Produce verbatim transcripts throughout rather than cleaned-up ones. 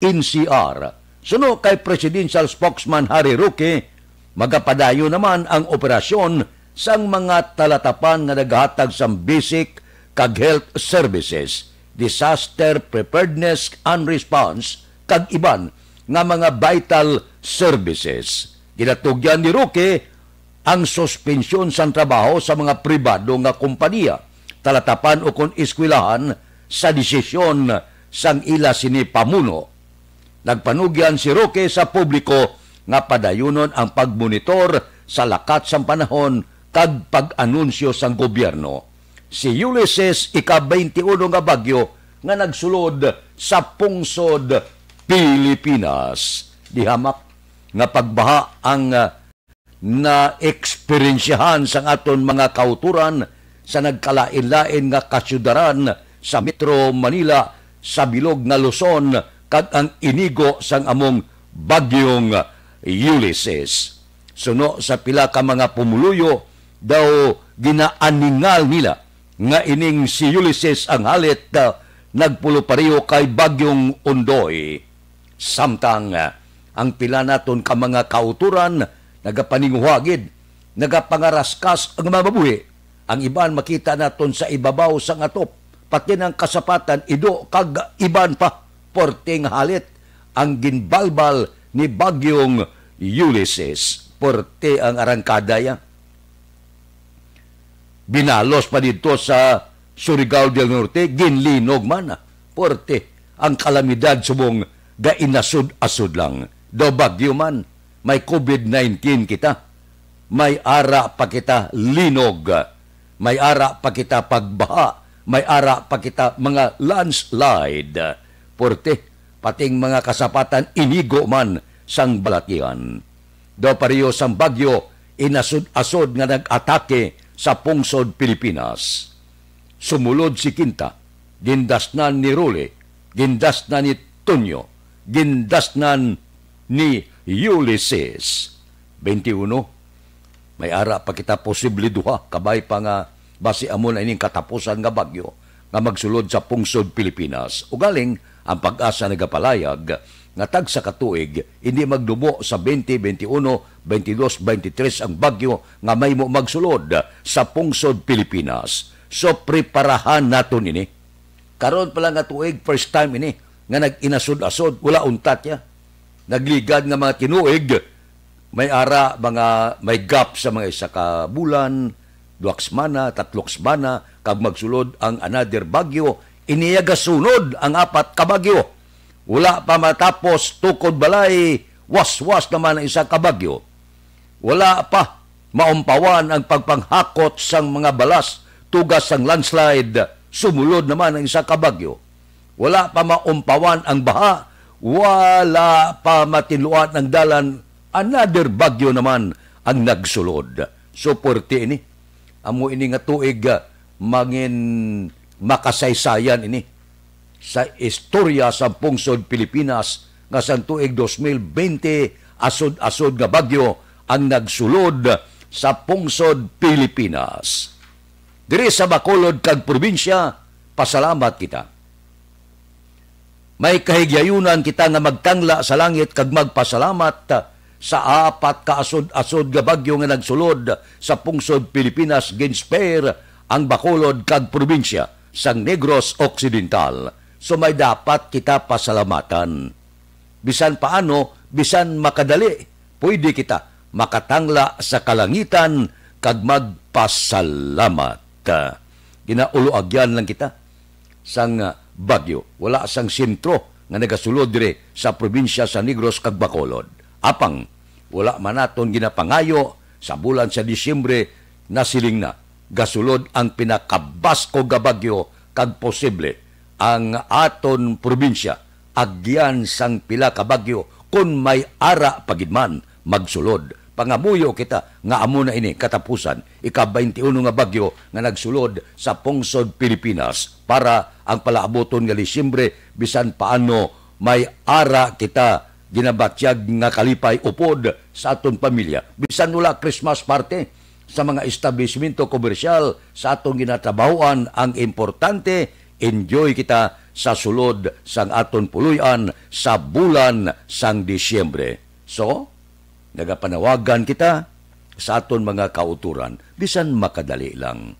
N C R. Suno kay Presidential Spokesman Harry Roque, magapadayon naman ang operasyon sang mga talatapan nga nagahatag sang basic kag health services, disaster preparedness and response, kag iban nga mga vital services. Ginatugyan ni Roque ang suspensyon sang trabaho sa mga pribado nga kompanya, talatapan ukon eskwelahan sa desisyon sang ila sini pamuno. Nagpanugyan si Roque sa publiko nga padayunon ang pagmonitor sa lakat sang panahon kag pag-anunsyo sang gobyerno. Si Ulysses, ika-twenty-one nga bagyo nga nagsulod sa pungsod Pilipinas. Dihamak nga pagbaha ang, ah, naeksperyensyahan sang aton mga kautoran sa nagkalain-lain nga kasyudaran sa Metro Manila, sa bilog nga Luzon, kag ang inigo sang among Bagyong Ulysses. Suno sa pila ka mga pumuluyo, daw ginaaningal nila nga ining si Ulysses ang halit, ah, nagpulo pareho kay Bagyong Ondoy. Samtang, ah, ang pila naton ka mga kautoran nagapaninguha gid, nagapangaraskas ang mga mabuhi. Ang iban makita naton sa ibabaw sang atop, pati ang kasapatan, ido, kag iban pa. Porte nga halit ang ginbalbal ni Bagyong Ulysses. Porte ang arangkada ya. Binalos pa didto sa Surigao del Norte, ginlinog man. Porte ang kalamidad subong gainasod-asod lang. Daw bagyo man, may covid nineteen kita. May ara pa kita linog. May ara pa kita pagbaha. May ara pa kita mga landslide. Porte, pating mga kasapatan inigo man sang balatian. Daw pareho sang bagyo, inasod-asod nga nag-atake sa pungsod Pilipinas. Sumulod si Quinta, gindasnan ni Rolly, gindasnan ni Tonyo, gindasnan ni Ulysses. Twenty-uno, may ara pa kita posible duha, kabay pa nga basi amo na ining katapusan nga bagyo nga magsulod sa pungsod Pilipinas. Ugaling, ang PAGASA nagapalayag nga tagsa ka tuig, hindi magdumo sa twenty, twenty-uno, twenty-dos, twenty-tres ang bagyo nga mahimo magsulod sa pungsod Pilipinas. So, preparahan naton ini. Karon pa lang nga tuig, first time ini nga nag-inasod-asod, wala untat ya. Nagligad nga mga tinuig, may ara mga, may gap sa mga isa ka bulan, duha ka semana, tatlo ka semana, kag magsulod ang another bagyo, iniya gasunod ang apat ka bagyo. Wala pa matapos, tukod balay, waswas naman ang isa ka bagyo. Wala pa maumpawan ang pagpanghakot sang mga balas, tugas sang landslide, sumulod naman ang isa ka bagyo. Wala pa maumpawan ang baha, wala pa matinluan ang dalan, another bagyo naman ang nagsulod. So, puwerte ini. Amo ini nga tuig, ah, mangin makasaysayan ini sa istorya sa pungsod Pilipinas, nga sang tuig dos mil bente, asod-asod nga bagyo ang nagsulod sa pungsod Pilipinas. Diri sa Bacolod kag probinsya, pasalamat kita. May kahigayonan kita nga magtangla sa langit kag magpasalamat sa apat ka asod-asod nga bagyo nga nagsulod sa pungsod Pilipinas, ginspare ang Bacolod kag probinsya sang Negros Occidental. So, may dapat kita pasalamatan. Bisan paano, bisan makadali, pwede kita makatangla sa kalangitan kag magpasalamat. Ginauluagyan lang kita sang, ah, bagyo. Wala sang sentro nga nagasulod diri sa probinsya sa Negros kag Bacolod. Apang, wala man naton ginapangayo sa bulan sa Disyembre, nasiling na, gasulod ang pinakabaskog nga bagyo kag posible ang aton probinsya agyan sang pila ka bagyo kon may ara pa gid man magsulod. Pangamuyo kita nga amo na ini katapusan, ika-twenty-uno nga bagyo nga nagsulod sa pungsod Pilipinas, para ang palaabuton nga Disyembre, bisan paano may ara kita ginabatyag nga kalipay upod sa aton pamilya. Bisan wala Christmas party sa mga establishmento komersyal sa aton ginatrabahoan, ang importante Enjoy kita sa sulod sang aton puloy-an sa bulan sang Disyembre. So, nagapanawagan kita sa aton mga kautoran, bisan makadali lang.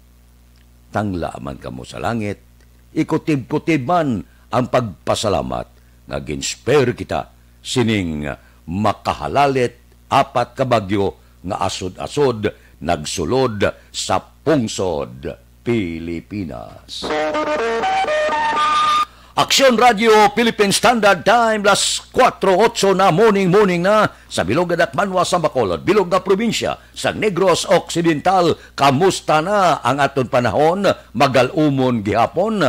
Tangla man kamo sa langit, ikutib-kutib man ang pagpasalamat nga gin-spare kita sining makahalalit apat ka bagyo nga asod-asod nagsulod sa pungsod Pilipinas. Aksyon Radio Philippine Standard Time, las kuwatro otso na, morning, morning na, sa bilog nga dakbanwa sa Bacolod, bilog nga probinsya sa Negros Occidental. Kamusta na ang aton panahon? Magal-umon gihapon.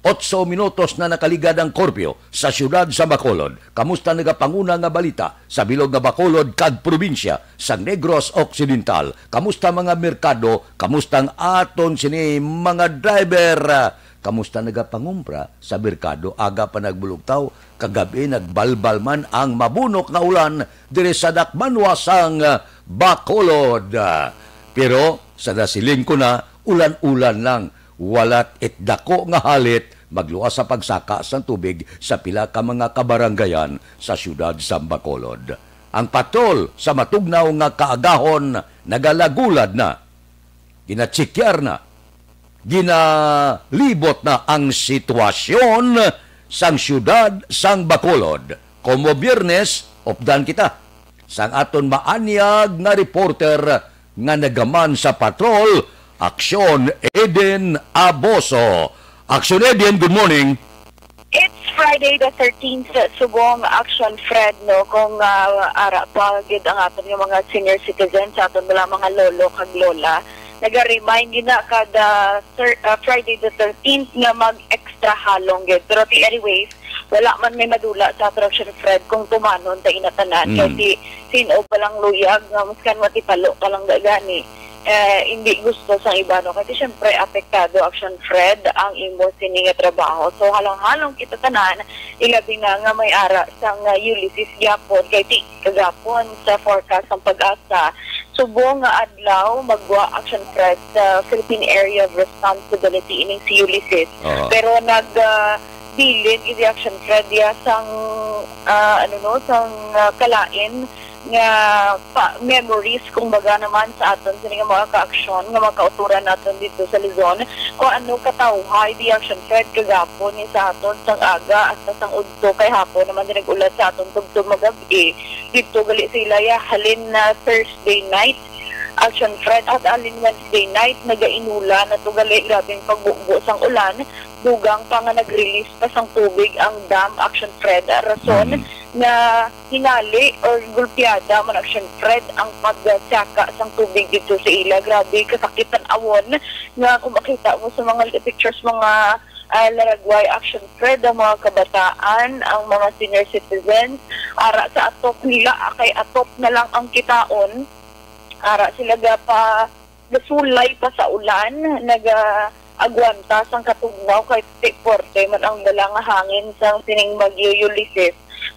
Otso minutos na nakaligad ang curfew sa siyudad sa Bacolod. Kamusta nagapanguna nga balita sa bilog nga Bacolod kag probinsya sa Negros Occidental? Kamusta mga merkado? Kamusta ang aton sini mga driver? Kamusta nagapangumpra sa merkado? Aga pa nagbulugtaw, kagab-i nagbalbal man ang mabunok nga ulan diri sa dakbanwa sang Bacolod. Pero sa nasiling ko na, ulan-ulan lang, wala't it dako nga halit magluwas sa pagsaka sang tubig sa pila ka mga kabarangayan sa siyudad sang Bacolod. Ang patrol sa matugnaw nga kaagahon nagalagulad na, ginatsikar na, ginalibot na ang sitwasyon sang siyudad sang Bacolod. Komo Biyernes, updan kita sang aton maanyag nga reporter nga nagaman sa patrol, Aksyon Eden Aboso. Aksyon Eden, good morning. It's Friday the thirteenth, subong Aksyon Fred, no, kung, ah, ara pa gid ang aton nga mga senior citizens, sa aton bala mga lolo kag lola, naga-remind gina kada thir-, ah, Friday the thirteenth nga mag-extra halong gid. Pero ti anyways, wala man may madula sa Aksyon Fred kung tumanon ta ina tanan. Mm. Kay ti sin-o pa lang luyag nga muskan matipalo ka lang gani, eh, hindi gusto sang iba, no? Kasi, syempre, apektado, Aksyon Fred, ang imo sini nga trabaho. So, halong-halong kita tanan, ilabi na nga may ara sang, ah, Ulysses gyapon. Kay ti kagapon sa forecast sang PAGASA, subong nga adlaw, magwa, Aksyon Fred, sa Philippine Area of Responsibility ining si Ulysses. Aha. Pero nag, ah, bilin gid, Aksyon Fred, ya sang, ah, ano, no, sang, ah, kalain nga pa, memories, kumbaga naman, sa aton sini nga mga kaaksyon nga mga kautoran naton dito sa Luzon, kung ano katawhay di Aksyon Fred kagapon ni sa aton sang aga hasta sang udto kay hapon naman din nag-ulat sa aton tubtob magab-i. Dito gali sa Ilaya, halin na Thursday night, Aksyon Fred, at halin Wednesday night, nagainula na to gali, grabing pagbubo sang ulan, dugang pa nga nag-release pa sang tubig ang dam, Aksyon Fred. Rason Mm. na hinali or gulpiada man, Aksyon Fred, ang pagsaka sang tubig dito sa ila. Grabe, kasakit tan-awon nga kung makita mo sa mga pictures, mga, ah, laragway, Aksyon Fred, ang mga kabataan, ang mga senior citizens, ara sa atop nila, kay atop na lang ang kitaon. Ara sila gapa gasulay pa sa ulan, nagaagwanta sang katugnaw kay ti-, porte man ang dala nga hangin sang sining Bagyo Ulysses.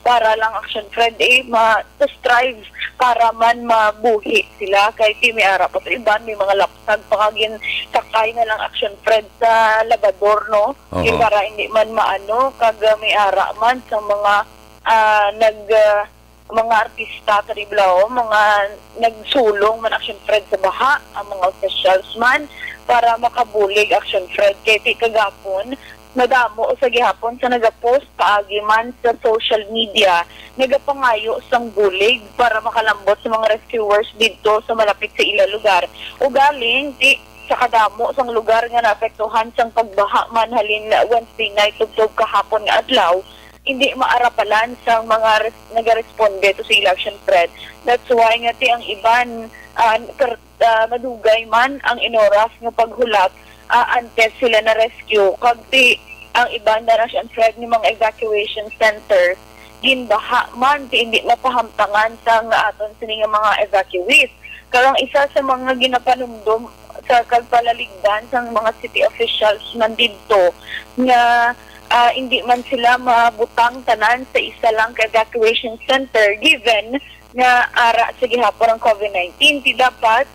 Para lang, Aksyon Fred, eh, ma-, to strive para man mabuhi sila. Kay ti may ara pa to iban, may mga lapsag pa nga ginsakay na lang, Aksyon Fred, sa labador, no? Kay Oho. para hindi man maano, kag, ah, may ara man sa mga, ah, nag, ah, mga artista, kaniblao, mga nagsulong man, Aksyon Fred, sa baha, ang mga officials man, para makabulig, Aksyon Fred. Kay ti kagapon, madamo sa gihapon sa nagapost paagi man sa social media, nagapangayo sang bulig para makalambot sa mga rescuers didto sa malapit sa ila lugar. Ugaling, ti sa kadamo sang lugar nga naapektuhan sang pagbaha man halin Wednesday night tubtob kahapon nga adlaw, hindi maarapalan sang mga res-, nagaresponde to sa ila, Aksyon Fred. That's why nga ti ang iban, ah, per-, ah, madugay man ang inoras nga paghulat, ah, antes sila na-rescue. Kag ti ang iban na, Aksyon Fred, nga mga evacuation centers, ginbaha man ti hindi mapahamtangan sang aton sini nga mga evacuees. Kag ang isa sa mga ginapanumdom sa kagpalaligdan sang mga city officials man didto nga, ah, hindi man sila mabutang tanan sa isa lang ka evacuation center, given nga ara sa gihapon ang COVID nineteen. Ti dapat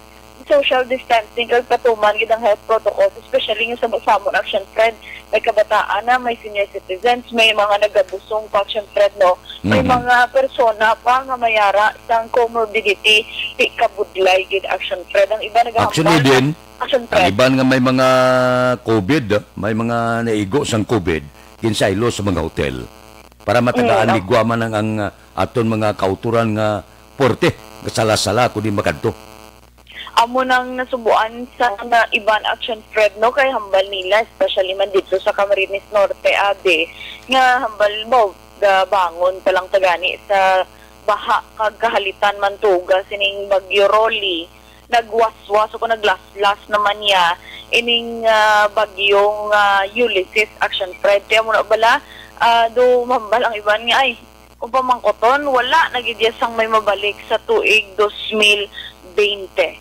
social distancing kag patuman gid ang health protocols, especially nga sa, sa amon, Action Fred, may kabataan na, may senior citizens, may mga nagabusong pa, Action Fred, no? May Mhm. mga persona pa nga mayara sang comorbidity, di kabudlay gid, Action Fred. Ang iba nagahambal Actually, din, Action ang Fred. iban nga may mga covid, may mga naigo sang covid, ginsaylo sa mga hotel para matagaan Mm, no. ligwa man ang, ang, ah, aton mga kauturan nga porte, kasala-sala kundi makadto. Amo nang nasubuan sa mga iban, Action Fred, no, kay hambal nila, especially man dito sa Camarines Norte, abi, nga hambal mo, gabangon pa lang ta gani sa baha kag kahalitan man tuga sining Bagyo Rolly. Nagwaswas o kung naglaslas naman niya ining, ah, bagyong, ah, Ulysses, Action Fred. Kaya mo na bala, ah, do hambal ang iban nga, ay, kung pamangkoton, wala na gid iya sang may mabalik sa tuig dos mil bente.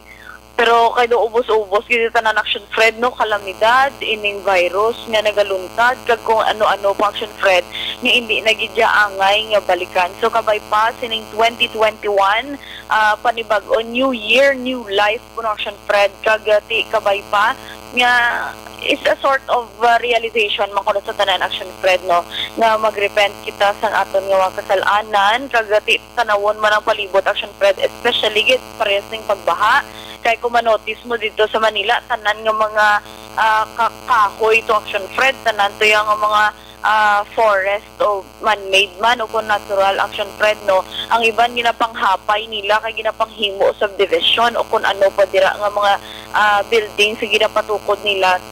Pero kay do ubos-ubos gid tanan, Action Fred, no, kalamidad ining virus nga nagaluntad kag kung ano-ano pa, Action Fred, nga indi na gid iya angay nga balikan. So kabay pa sining twenty twenty-one, ah, panibag-o, new year, new life, kuno, Action Fred, kag, ah, ti kabay pa nga is a sort of, ah, realization man kuno sa tanan, Action Fred, no, nga magrepent kita sang aton nga mga kasal-anan, kag, ah, ti tanawon man ang palibot, Action Fred, especially gid parehas ning pagbaha. Kay kung manotice mo dito sa Manila, tanan nga mga, ah, ka-, kahoy to, Action Fred, tanan to yung mga, ah, forest o man-made man o kung natural, Action Fred, no? Ang iban ginapanghapay nila kay ginapanghimo subdivision o kung ano pa dira nga mga, ah, building sa ginapatukod nila.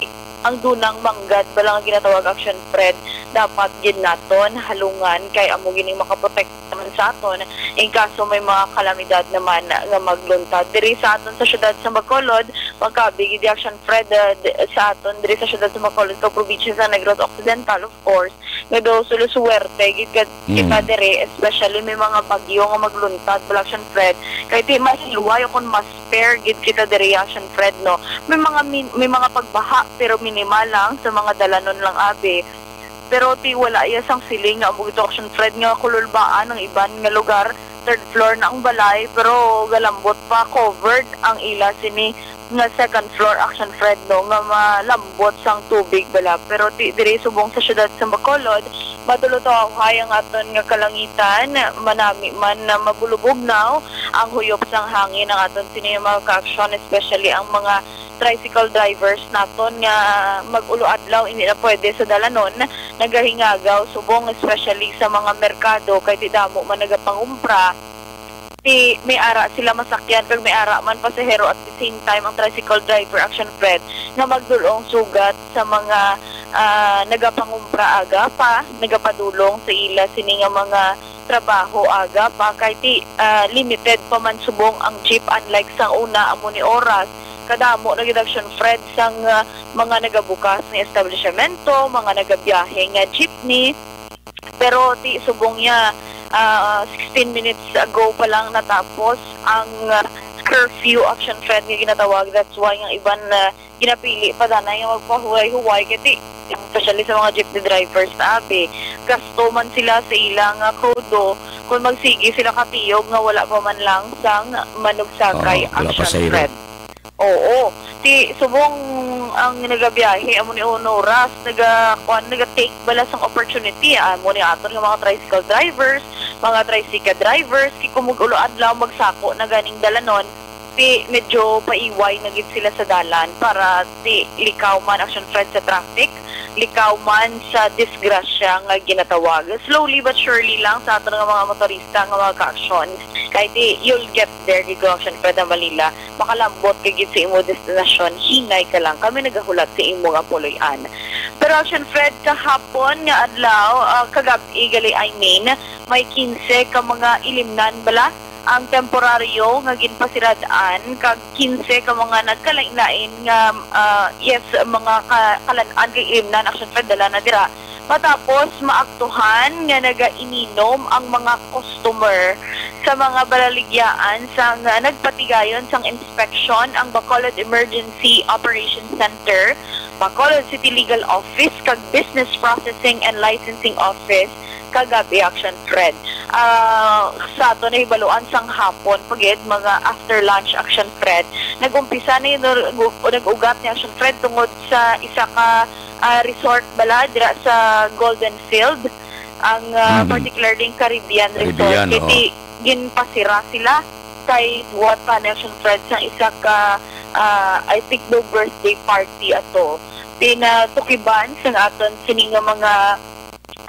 Ang dunang manggad bala nga ginatawag, Action Fred, dapat gid naton halungan kay amo gining makaprotekta naman sa aton in kaso may mga kalamidad naman nga magluntad diri sa aton sa syudad sa Bacolod. Magkabi gid, Action Fred, ah, di-, sa aton diri sa syudad sa Bacolod, sa probinsya sa Negros Occidental, of course, nga daw suluswerte gid ka-, Mm. kita diri, especially may mga bagyo nga magluntad, bala, Action Fred, kay di mahilway o kung mas fair gid kita diri, Action Fred, no? May mga min-, may mga pagbaha, pero minimal lang sa mga dalanon lang, abi. Pero ti wala iya sang siling nga amo gid to, Action Fred, nga kululbaan ang iban nga lugar, third floor na ang balay, pero galambot pa, covered ang ila sini nga second floor, Action Fred, no, nga malambot sang tubig bala. Pero ti diri subong sa syudad sa Bacolod, matulo to uhay ang aton nga kalangitan, manami man na mabulubugnaw ang huyop sang hangin. Ang aton sini nga mga ka-action, especially ang mga tricycle drivers naton nga mag-ulo adlaw, hindi na pwede sa dalanon, nagahingagaw subong, especially sa mga merkado, kay ti damo man nagapangumpra, ti may ara sila masakyan kag may ara man pasahero. At the same time, ang tricycle driver, Action Fred, nga magdulong sugat sa mga, ah, nagapangumpra aga pa, nagapadulong sa ila sini nga mga trabaho aga pa, kay ti, ah, limited pa man subong ang jeep, unlike sang una, amo ni oras kadamo na gid, Action Fred, sang, ah, mga nagabukas nga establishmento, mga nagabiyahe nga jeepney. Pero ti subong niya, ah, sixteen minutes ago pa lang natapos ang, ah, curfew, Action Fred, nga ginatawag. That's why ang iban na ginapili pa danay nga magpahuway-huway, kay ti, especially sa mga jeepney drivers na abi, gasto man sila sa ilang, ah, kodo kung magsigi sila katiyog nga wala pa man lang sang manugsakay, Oo, wala pa Action sa iro. Fred. Oo. Ti subong ang nagabiyahe, amo ni uno oras, naga-, kuwan, naga-take bala sang opportunity. Amo ni aton nga mga tricycle drivers, mga tricycle drivers, kay kung mag-ulo adlaw, magsako na ganing dalanon, ti medyo paiway na gid sila sa dalan para ti likaw man, Action Fred, sa traffic, likaw man sa disgrasya nga ginatawag. Slowly but surely lang sa aton nga mga motorista nga mga ka-action. Kay ti, you'll get there, gid ko, Action Fred, ang Manila. Makalambot ka gid sa imo destinasyon, hinay ka lang. Kami nagahulat sa imo nga puloy-an. Pero, Action Fred, kahapon nga adlaw, ah, kagab-i gali, I mean, may kinse ka mga ilimnan bala ang temporaryo nga ginpasirad-an, kag kinse ka mga nagkalain-lain nga, ah, yes, mga ka-, kalan-an kag ilimnan, Action Fred, dala na dira. Matapos maaktuhan nga nagaininom ang mga customer sa mga balaligyaan sang nagpatigayon sang inspeksyon ang Bacolod Emergency Operations Center, Bacolod City Legal Office, kag Business Processing and Licensing Office kagabi, Action Fred. Ah, sa ato nahibaluan sang hapon pa gid, mga after lunch, Action Fred, nag-umpisa na yun, nag-, nag-ugat ni Action Fred tungod sa isa ka, ah, resort bala dira sa Golden Field, ang, ah, Mhm. particularly ang Caribbean Resort. Caribbean, Kay oo. ti-, ginpasira sila kay buhat pa ni Action Fred sang isa ka, ah, I think daw birthday party ato. Pinatukiban sang aton sini nga mga,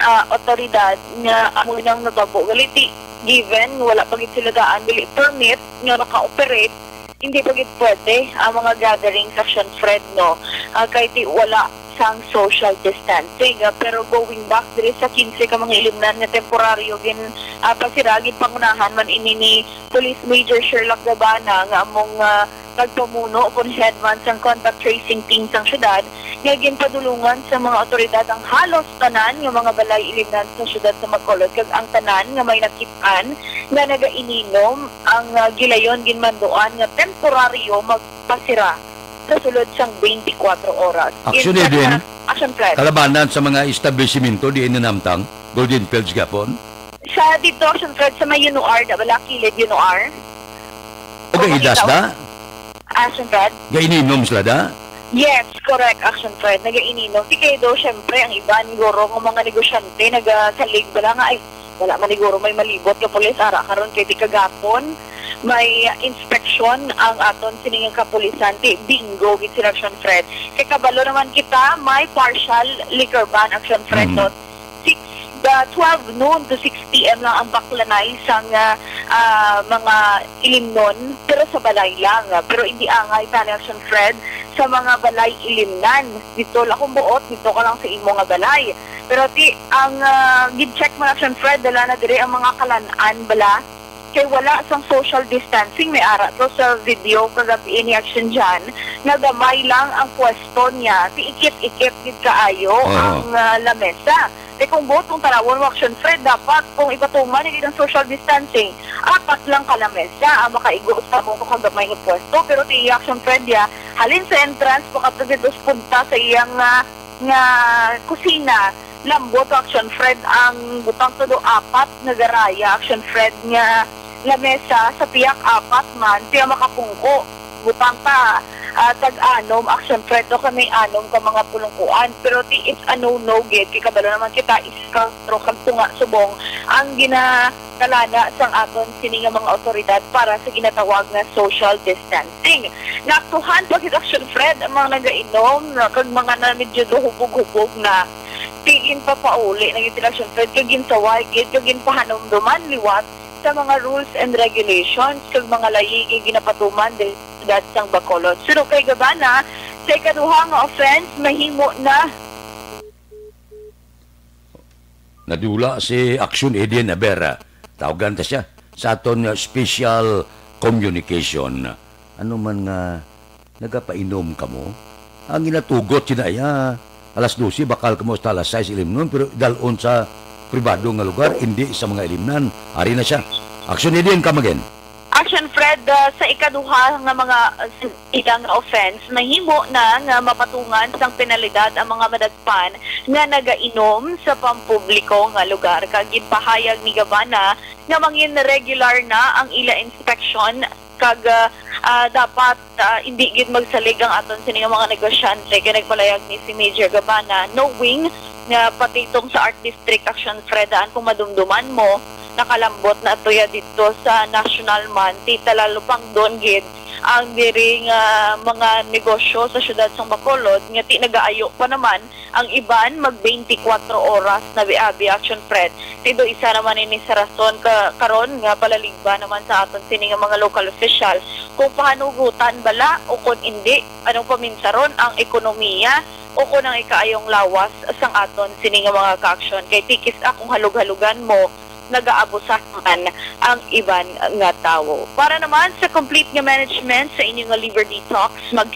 ah, otoridad nga amo nang natabo. Gali ti, given nga wala pa gid sila daan dili permit nga maka-operate, hindi pa gid pwede ang mga gatherings, Action Fred, no? Ah, kay ti wala sang social distancing. Ah, pero going back diri sa kinse ka mga ilimnan nga temporaryo gin, ah, pasira, ginpangunahan man ini ni Police Major Sherlock Gabana nga among, ah, nagpamuno kon head man sang contact tracing team sang syudad, nga ginpadulungan sa mga awtoridad ang halos tanan nga mga balay ilimnan sa syudad sa Bacolod, kag ang tanan nga may nakit-an nga nagaininom ang, ah, gilayon ginmanduan nga temporaryo magpasira sa sulod sang twenty-four oras. Action, Inspector Edwin. Action, Fred. Kalabanan sa mga establisimento di ini namtang, Golden Fields gapon? Sa dito, Action Fred, sa may Yunuar, da bala, kilid Yunuar. Okay, Kung idas makita da? Action Fred? Gaininom sila da? Yes, correct, Action Fred. Nagaininom. Di kay do, syempre, ang iban, guro, ng mga negosyante, nagasalig bala nga, ay, wala man, guro, may malibot nga pulis, ara, karon kay di kagapon, may inspection ang aton sining kapulisan, di bingo, gid sila, Action Fred. Kay kabalo naman kita, may partial liquor ban, Action Fred, Mhm. no? Six, the twelve noon to six P M lang ang baklanay sang, ah, ah, mga ilimnon, pero sa balay lang. Pero hindi angay tani, Action Fred, sa mga balay ilimnan. Dito lang kung buot, dito ka lang sa imo nga balay. Pero ti, ang, ah, gid-check mo, Action Fred, dala na diri ang mga kalan-an bala. Kay wala sang social distancing, may ara to sa video kagabi ni Action Jan, nga gamay lang ang pwesto niya, ti ikit-ikit gid kaayo Oo. ang, ah, lamesa. Kay kung buot kung tanawon mo, Action Fred, dapat kung ipatuman ni ang social distancing, apat lang ka lamesa ang makaigo sa mo kagamay nga pwesto. Pero ti Action Fred ya, halin sa entrance, pakadto dito sa punta sa iyang, ah, nga kusina, lambot, Action Fred, ang butang tulo apat nga garaya, Action Fred, nga lamesa sa piyak apat man siya makapungko. Butang pa, ah, tag-anom, Action Fred, do kami anom ka mga pulungkuan. Pero ti, it's a no-no gid. Kay kabalo naman kita, isa ka, pero kag tunga subong ang gina- kalana sang aton sini nga mga awtoridad para sa ginatawag nga social distancing. Naaktuhan pa gid, Action Fred, ang mga nagainom na kag mga na medyo hubog-hubog na. Ti ginpapauli na gid sila, Action Fred, kag ginsaway gid kag ginpahanumduman liwat sa mga rules and regulations kag mga layi nga ginapatuman diri sa siyudad sang Bacolod. Suno kay Gabana, sa ikaduha nga offense, mahimo na Nadula si Action Eden Abera. Tawagan ta siya sa aton nga special communication. Ano man nga nagapainom kamo? Ang ginatugot sina iya, alas dose, bakal kamo hasta alas sais ilimnon, pero dalon sa pribado nga lugar, hindi sa mga ilimnan. Ari na siya. Action Eden, come again. Action Fred, ah, sa ikaduha nga mga, ah, ila nga offense, mahimo na nga mapatungan sang penalidad ang mga madagpan nga nagainom sa pampubliko nga lugar. Kag ginpahayag ni Gabana nga mangin regular na ang ila inspeksyon kag, ah, ah, dapat, ah, hindi gid magsalig ang aton sini nga mga negosyante. Kay nagpalayag ni si Major Gabana, knowing nga patitong sa Art District, Action Fred, daan kung madumduman mo, nakalambot na tuya didto sa national man, ti talalupangdon gid ang diri nga mga negosyo sa siyudad sang Bacolod, nga ti nagaayo pa naman ang iban mag twenty-four oras na biabi, Action Fred. Ti do isa naman ini sa rason ka, karon nga palaligba naman sa aton sini nga mga local official kung pahanugutan bala o kon indi, anong paminsaron ang ekonomiya o kon ang ikaayong lawas sang aton sini nga mga kaaksyon. Kay tikis akong halog-halugan mo, nagaabusa man ang iban nga tawo. Para naman sa complete nga management sa inyo nga liver detox, mag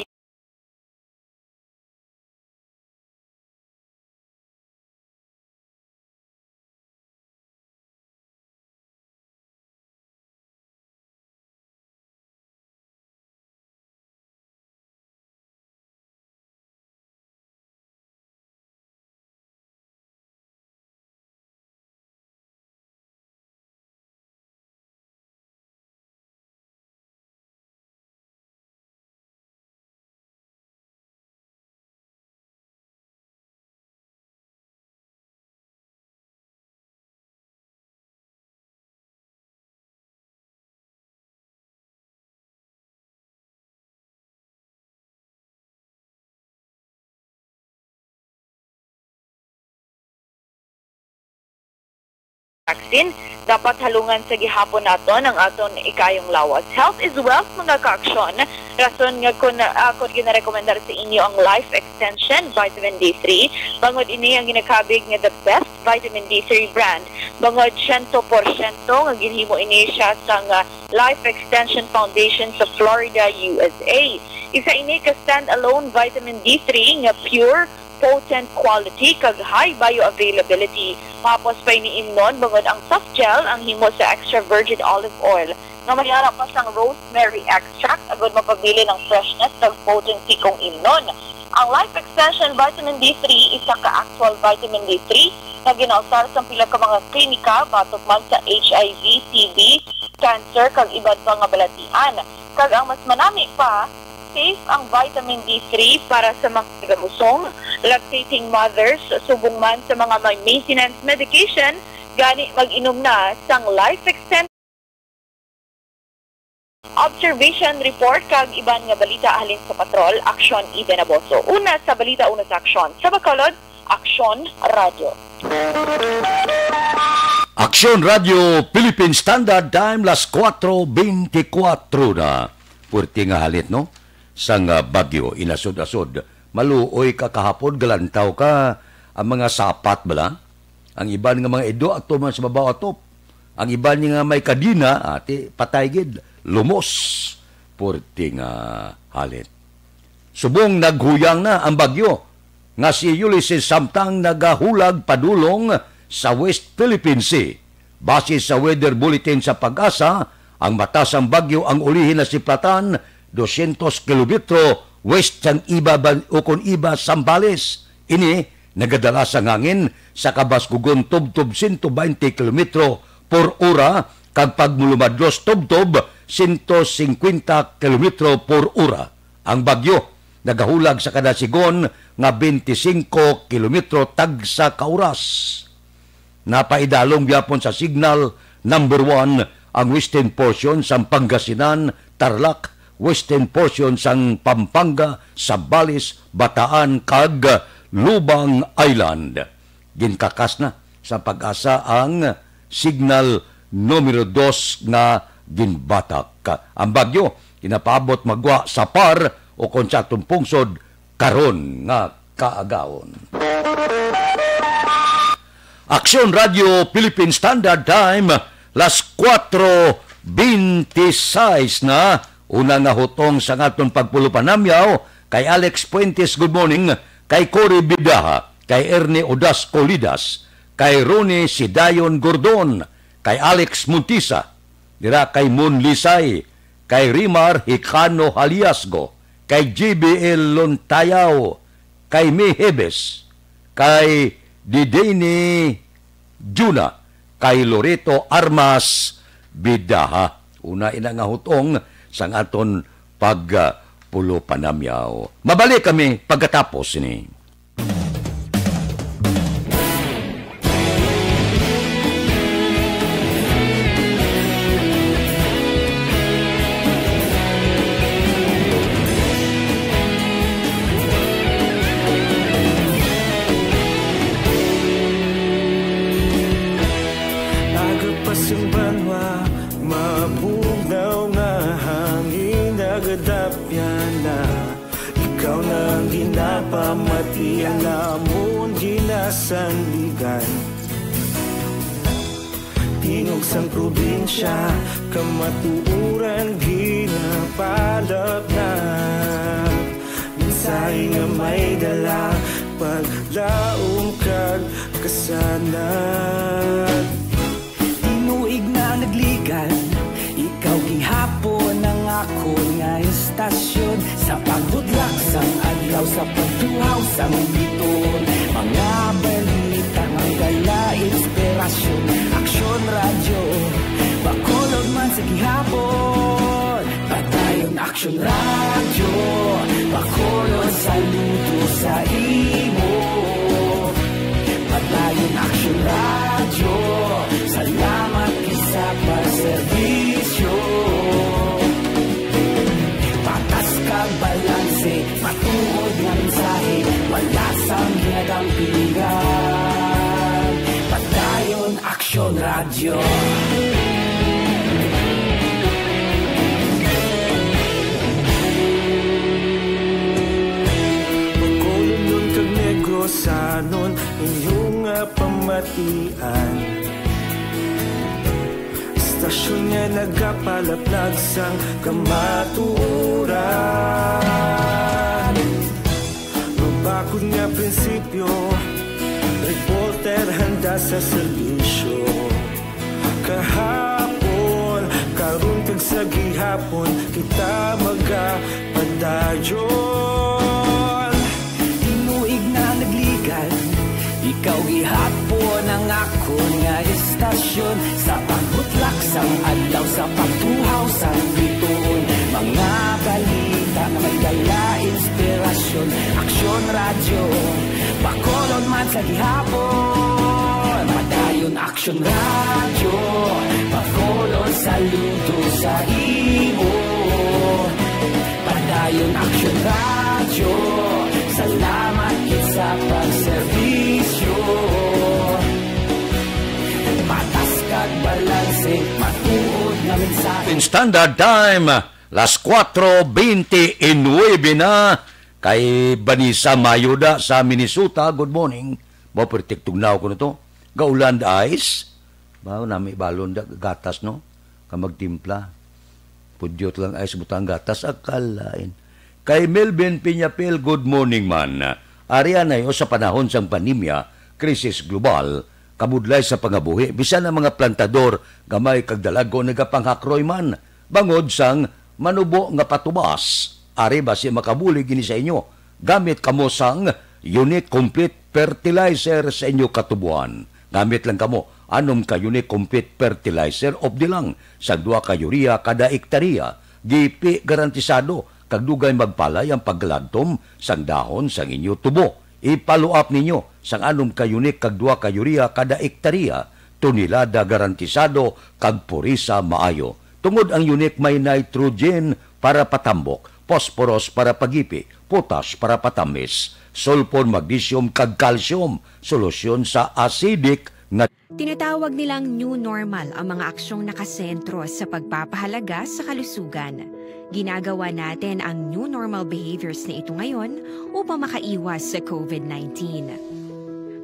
vaccine, dapat halungan sa gihapon naton ang aton ikayong lawas. Health is wealth, mga ka-aksyon. Rason nga kon, ah, kon ginarekomendar sa inyo ang Life Extension Vitamin D three, bangod ini ang ginakabig nga the best vitamin D three brand. Bangod siyento porsyento nga ginhimo ini siya sang, ah, Life Extension Foundation sa Florida, U S A. Isa ini ka standalone vitamin D three nga pure, potent quality kag high bioavailability. Mahapos pa ini imnon bangod ang soft gel ang himo sa extra virgin olive oil nga may ara pa sang rosemary extract agud mapabilin ang freshness kag potency kon imnon. Ang Life Extension Vitamin D three, isa ka actual vitamin D three nga ginausar sa pila ka mga klinika batok man sa H I V, T B, cancer, kag iban pa nga balatian. Kag ang mas manami pa, safe ang vitamin D three para sa mga nagabusong, lactating mothers, subong man sa mga may maintenance medication, gani mag-inom na sang Life Extension. Observation report kag iban nga balita halin sa Patrol, Aksyon, Eden Aboso. Una sa balita, una sa aksyon. Sa Bacolod, Aksyon Radio. Aksyon Radio, Philippine Standard Time, las kuwatro beintikwatro na. Puwerte nga halit, no? Sang, ah, bagyo, inasod-asod. Maluoy ka kahapon, galantaw ka. Ang mga sapat bala? Ang iban nga mga ido ato man sa babaw atop. Ang iban nga may kadina, ati, patay gid, lumos. Puwerte nga halit. Subong naghuyang na ang bagyo nga si Ulysses samtang nagahulag padulong sa West Philippine Sea. Base sa weather bulletin sa PAGASA, ang mata sang bagyo ang ulihi nasiplatan dosyentos kilometro west sang Iba ban-, ukon Iba, Zambales. Ini nagadala sang hangin sa kabaskugon tubtob sento baynte kilometro por ora kag pagmulumadlos tubtob sento singkwenta kilometro por ora. Ang bagyo nagahulag sa kada sigon nga bente singko kilometro tagsa ka oras. Napaidalom gyapon sa signal number one ang western portion sang Pangasinan, Tarlac, western portion sang Pampanga, Zambales, Bataan, kag Lubang Island. Ginkakas na sa PAGASA ang signal numero dos nga ginbatak. Ang bagyo ginapaabot magwa sa PAR o kon sa atong pungsod karon nga kaagahon. Aksyon Radio Philippine Standard Time, las kuwatro beintiseis na. Una nga hutong sa aton pagpulopanamyaw kay Alex Fuentes, good morning, kay Cory Bidaha, kay Ernie Odasco Lidas, kay Ronnie Sidayon Gordon, kay Alex Montisa, dira kay Mon Lisay, kay Rimar Hicano Haliasgo, kay J B L Lontayaw, kay May Hebes, kay Dideni Juna, kay Loreto Armas Bidaha. Una ina nga hutong sang aton pagpulopanamyaw. Mabalik kami pagkatapos sini. Nagapas ang banwa, mabugnaw nga hangin, nagadapyan na. Ikaw na ang ginapamati, ang amon ginasandigan. Tingog sang probinsya, kamatuoran ginapalapnap. Mensahe nga may dala, paglaom kag kasanag. Tinuig na nagligan, ikaw gihapon ang akon nga estasyon. Sa pagbudlak sang adlaw, sa pagtuhaw sang bituon, mga balita nga dala inspirasyon. Aksyon Radyo, Bacolod man sa gihapon. Padayon Aksyon Radyo, Bacolod, saludo sa imo. Padayon Aksyon Radyo, salamat gid sa pagserbisyo. Patas kag balanse, matuod nga mensahe, wala sang ginadampingan. Padayon Aksyon Radyo. Bacolodnon kag Negrosanon, inyo nga pamatian. Istasyon nga nagapalaplag sang kamatuoran. Mabakod nga prinsipyo, reporter handa sa serbisyo. Kahapon, karon kag sa gihapon, kita magapadayon. Tinuig na nagligan, ikaw gihapon ang akon nga istasyon. Sa pagbutlak sang adlaw, sa pagtuhaw sang bituon, mga balita nga may dala inspirasyon. Aksyon Radyo, Bacolod man sa gihapon. Padayon Aksyon Radyo, Bacolod, saludo sa imo. Padayon Aksyon Radyo, salamat gid sa pagserbisyo. Patas kag balanse, matuod nga mensahe. In standard time, las kuatro bente y nuebe na. Kay Vanessa Mayuda sa Minnesota, good morning. Mao perti tugnaw ko na to. Gaulan, ice. Ba, nami balon da, gatas, no? Ka magtimpla. Pudyot lang ice, butang gatas, akalain. Kay Melvin Piñapel, good morning man. Ari anay, o, sa panahon sang pandemya, krisis global, kabudlay sa pangabuhi, bisan ang mga plantador, gamay kag dalagko, nagapanghakroy man bangod sang manubo nga patubas. Ari basi makabulig ini sa inyo. Gamit kamo sang Unique Complete Fertilizer sa inyo katubuan. Gamit lang kamo anom ka Unique Complete Fertilizer of the lang sa dua ka urea kada ektarya. Gipi garantisado kag dugay magpalay ang pagkaladtom sang dahon sang inyo tubo. I-follow up ninyo sang anom ka Unique kag dua ka urea kada ektarya, tonelada garantisado kag purisa maayo. Tungod ang Unique may nitrogen para patambok, phosphorus para pagipi, potas para patamis, sulfur, magnesium kag calcium, solusyon sa acidic nga Tinatawag nilang new normal ang mga aksyong nakasentro sa pagpapahalaga sa kalusugan. Ginagawa natin ang new normal behaviors na ito ngayon upang makaiwas sa covid nineteen.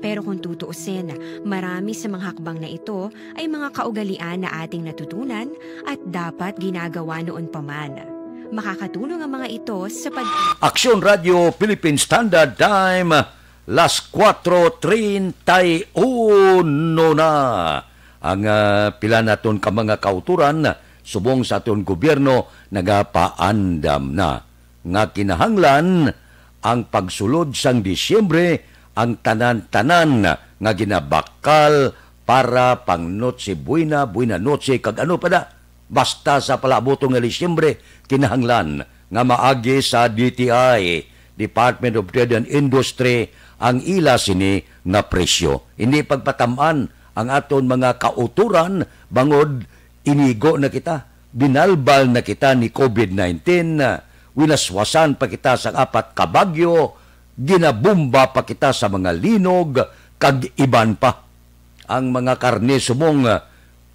Pero kung tutuusin, marami sa mga hakbang na ito ay mga kaugalian na ating natutunan at dapat ginagawa noon pa man. Makakatulong ang mga ito sa pag- Aksyon Radio Philippine Standard Time, las kuatro treinta y uno na. Ang, ah, pila naton ka mga kauturan subong sa aton gobyerno nagapaandam na nga kinahanglan ang pagsulod sang Disyembre ang tanan-tanan nga ginabakal para pang Noche Buena, Buena Noche, kag ano pa da. Basta sa palaabuton nga Disyembre, kinahanglan nga maagi sa D T I, Department of Trade and Industry, ang ila sini nga presyo. Hindi pagpatam-an ang aton mga kauturan bangod inigo na kita, binalbal na kita ni covid nineteen, winaswasan pa kita sang apat ka bagyo, ginabomba pa kita sa mga linog, kag iban pa. Ang mga karne subong, ah,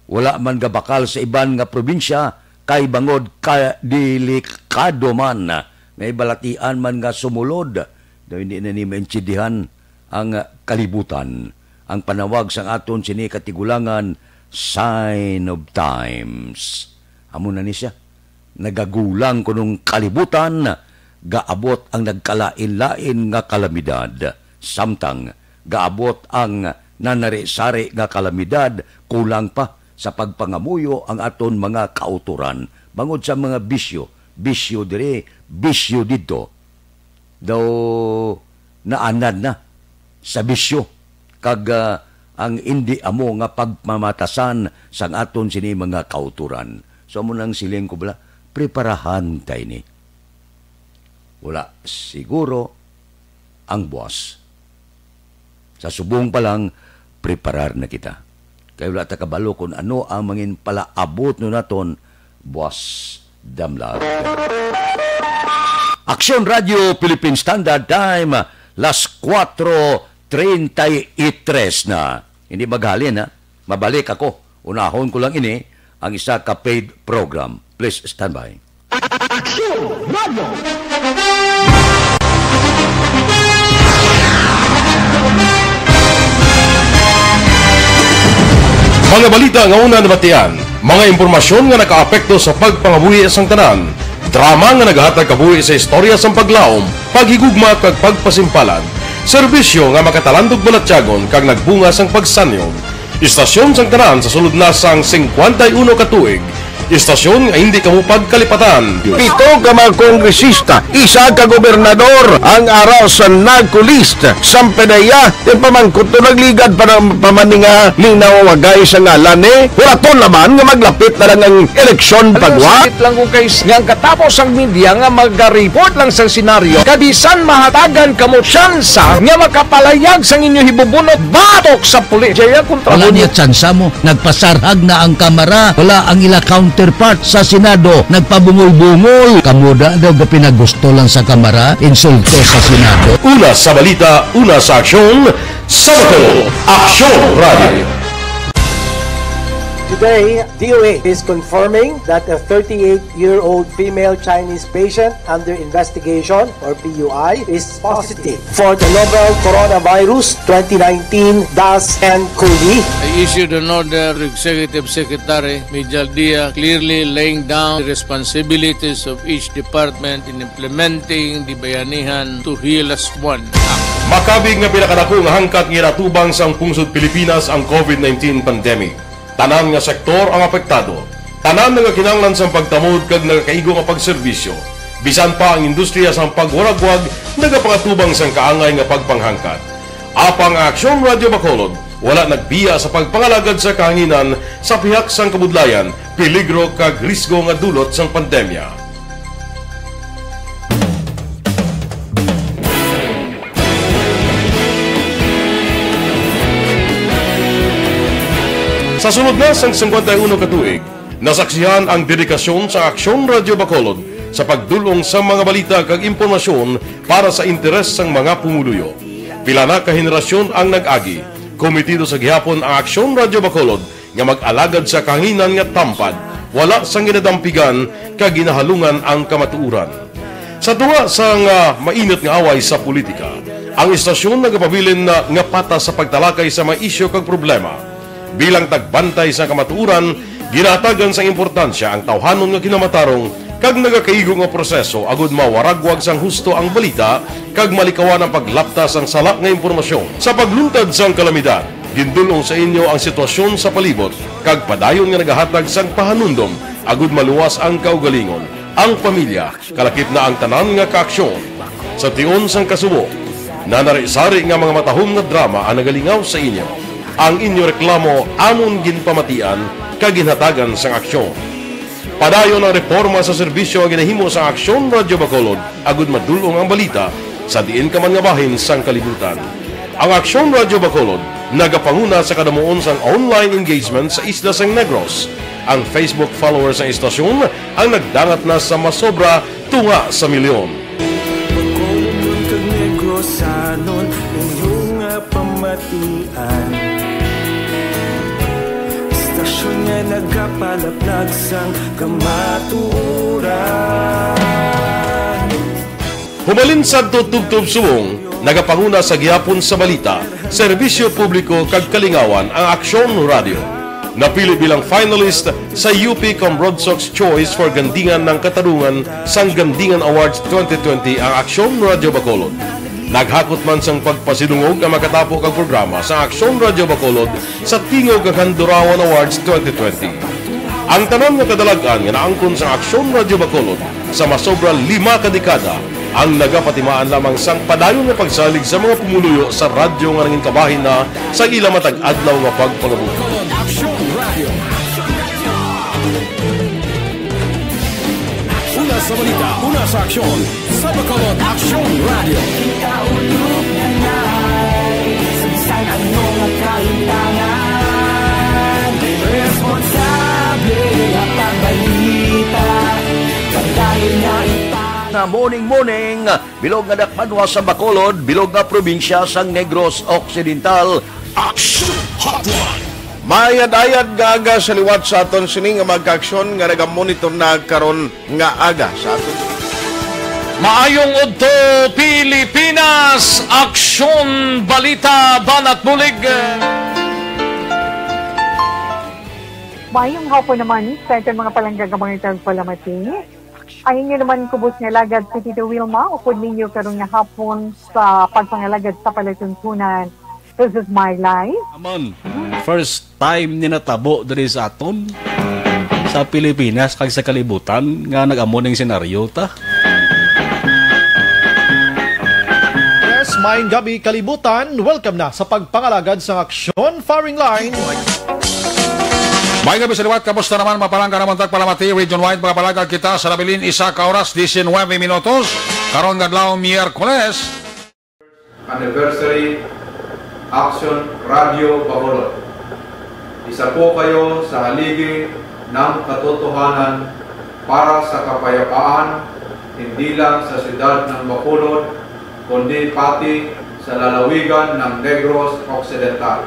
wala man gabakal sa iban nga probinsya kay bangod ka delikado man, ah, may balatian man nga sumulod. Daw hindi na ni maintindihan ang, ah, kalibutan. Ang panawag sang aton sini katigulangan, sign of times. Amo na ni siya. Nagagulang kunong kalibutan, gaabot ang nagkalain-lain nga kalamidad. Samtang gaabot ang nanari-sari nga kalamidad, kulang pa sa pagpangamuyo ang aton mga kautoran bangod sa mga bisyo, bisyo diri, bisyo didto. Daw naanad na sa bisyo kag, ah, ang indi amo nga pagmamatasan sang aton sini mga kautoran. So, amo nang siling ko bala, preparahan ta ini. Wala siguro ang buwas. Sa subong pa lang, preparar na kita. Kay wala ta kabalo kung ano ang mangin palaabot no naton buwas damlag. Aksyon Radio Philippine Standard Time, las kuatro treinta y tres na. Hindi maghalin, ha? Mabalik ako. Unahon ko lang ini, ang isa ka paid program. Please stand by. Aksyon Radio! Mga balita nga una nabatian, mga impormasyon nga nakaapekto sa pagpangabuhi sang tanan, drama nga nagahatag kabuhi sa istorya sang paglaom, paghigugma kag pagpasimpalan, serbisyo nga makatalandog balatyagon kag nagbunga sang pagsanyog. Istasyon sang tanan sa sulod na sang singkwenta y uno ka tuig. Istasyon nga hindi kamo pagkalipatan. Pito ka mga kongresista, isa ka gobernador ang ara sa NAGCO list. Sampanaya, ti pamangkot to nagligad pa na, pa man ni nga linaw wagay sa ngalan ni. Wala to naman nga maglapit na lang ang eleksyon pagwa. Sakit lang kung kay nga ang katapos ang media nga maga-report lang sa senaryo, kabisan mahatagan kamo tsansa nga makapalayag sang inyo hibubunot batok sa pulis. Jaya kontra Wala mo. Niya tsansa mo. Nagpasarhag na ang Kamara. Wala ang ila counterpart sa Senado. Nagpabungol-bungol. Kamo da daw ga pinagusto lang sa Kamara. Insulto sa Senado. Una sa balita, una sa aksyon, sa Bacolod, Aksyon Radio. Today, D O A is confirming that a thirty-eight-year-old female Chinese patient under investigation, or P U I, is positive for the novel coronavirus twenty nineteen dash N COVID. I issued an order to Executive Secretary Mijal Dia, clearly laying down the responsibilities of each department in implementing the Bayanihan to Heal Us One Act. Makabig nga pinakadako nga hangkat nga ginatubang sang pungsod Pilipinas ang COVID nineteen pandemic. Tanan nga sektor ang apektado. Tanan nagakinahanglan sang pagtamod kag nagakaigo nga pagserbisyo. Bisan pa ang industriya sang pagwaragwag nagapangatubang sang kaangay nga pagpanghangkat. Apang ang Aksyon Radio Bacolod wala nagbiya sa pagpangalagad sa kahanginan sa pihak sang kabudlayan, peligro kag risgo nga dulot sang pandemya. Sa sulod na sang singkwenta y uno ka tuig, nasaksihan ang dedikasyon sa Aksyon Radio Bacolod sa pagdul-ong sa mga balita kag impormasyon para sa interes sang mga pumuluyo. Pila na ka henerasyon ang nag-agi, komitido sa gihapon ang Aksyon Radio Bacolod nga mag-alagad sa kahanginan nga tampad, wala sang ginadampigan kag ginahalungan ang kamatuoran. Sa tunga sang, ah, mainit nga away sa politika, ang istasyon nagapabilin na nga patas sa pagtalakay sa mga isyu kag problema. Bilang tagbantay sa kamatuoran, ginahatagan sang importansya ang tawhanon nga kinamatarong kag nagakaigo nga proseso agud mawaragwag sang husto ang balita kag malikawan ang paglapta sang sala nga impormasyon. Sa pagluntad sang kalamidad, gindul-ong sa inyo ang sitwasyon sa palibot kag padayon nga nagahatag sang pahanumdom agud maluwas ang kaugalingon, ang pamilya, kalakip na ang tanan nga kaaksyon. Sa tion sang kasubo, nanari-sari nga mga matahom nga drama ang nagalingaw sa inyo. Ang inyo reklamo amon ginpamatian kag ginhatagan sang aksyon. Padayon ang reporma sa serbisyo nga ginahimo sa Aksyon Radio Bacolod agud madul-ong ang balita sa diin ka man nga bahin sang kalibutan. Ang Aksyon Radio Bacolod nagapanguna sa kadamuon sang online engagement sa isla sang Negros. Ang Facebook followers sang istasyon ang nagdangat na sa masobra tunga sa milyon. Bacolodnon kag Negrosanon, inyo nga pamatian. Istasyon nga nagapalaplag sang kamatuoran. Hubalin sadto tubtob subong, nagapanguna sa gihapon sa balita, serbisyo publiko kag kalingawan ang Aksyon Radio. Napili bilang finalist sa U P Cambronsox Choice for Gandingan ng Katarungan sang Gandingan Awards twenty twenty ang Aksyon Radio Bacolod. Naghakot man sang pagpasidungog ang makatapo kag programa sa Aksyon Radio Bacolod sa Tingog kag Handurawan Awards twenty twenty. Ang tanan nga kadalag-an nga naangkon sa Aksyon Radio Bacolod sa masobra lima ka dekada ang nagapatimaan lamang sang padayon nga pagsalig sa mga pumuluyo sa radyo nga nangin kabahin na sa ila matag adlaw nga pagpangabuhi. Aksyon Radio. Una sa balita, una sa aksyon, sa Bacolod Aksyon Radio. Sa bisan ano nga kalimtangan, responsable nga pagbalita, padayon nga ipang- Na morning, morning. Bilog nga dakbanwa sa Bacolod, bilog nga probinsya sang Negros Occidental. Action Hotline. Maayad-ayad nga aga sa liwat sa aton sini nga mga kaaksyon nga nagamonitor na karon nga aga sa aton. Maayong udto, Pilipinas! Aksyon, balita, banat bulig. Maayong hapon naman sa aton mga palangga nga mga tagpalamati. Ang inyo naman kubos nga alagad, si Tito Wilma, upod ninyo karon nga hapon sa pagpangalagad sa palatuntunan. This is my life. Amon, first time ni natabo diri sa aton, sa Pilipinas, kag sa kalibutan, nga nag-amo ning senaryo ta. Yes, maayong gabi, kalibutan. Welcome na sa pagpangalagad sang Aksyon Firing Line. Maayong gabi sa liwat. Kamusta naman, mga palangga namon tagpalamati, Region Wide? Mga palangga, kita sa nabilin, isa ka oras, diecinuebe minutos. Karon nga adlaw, Miyerkules. Anniversary Action Radio Bacolod. Isa po kayo sa haligi ng katotohanan para sa kapayapaan, hindi lang sa siyudad ng Bacolod, kundi pati sa lalawigan ng Negros Occidental.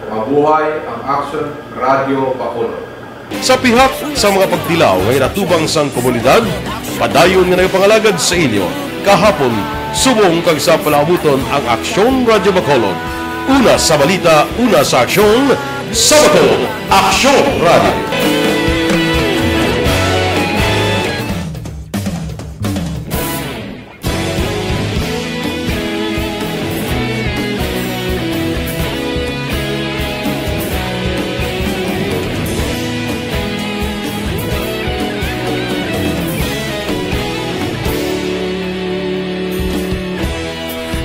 Mabuhay ang Action Radio Bacolod. Sa pihak sa mga pagtilaw nga ginatubang sang komunidad, padayon nga nagapangalagad sa inyo, kahapon, subong kag sa palaabuton ang Aksyon Radyo Bacolod. Una sa balita, una sa aksyon, sa Bacolod, Aksyon Radyo.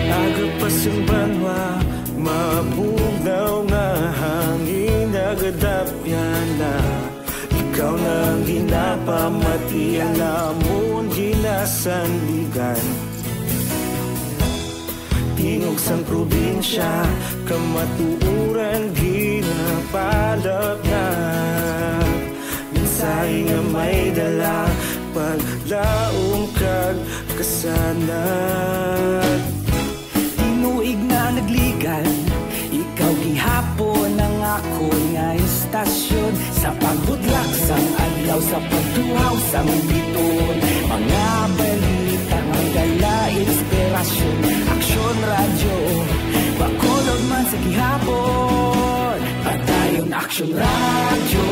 Aga pa sang banwa, mabugnaw nga hangin nagadapyan na. Ikaw na ang ginapamati, ang amon ginasandigan. Tingog sang probinsya, kamatuoran ginapalapnap. Mensahe nga may dala, paglaom kag kasanag. Tinuig na nagligan, ikaw gihapon ang akon nga istasyon. Sa pagbudlak sang adlaw, sa pagtuhaw sang biton, mga balita nga dala inspirasyon. Aksyon Radyo, Bacolod man sa gihapon. Padayon Aksyon Radyo,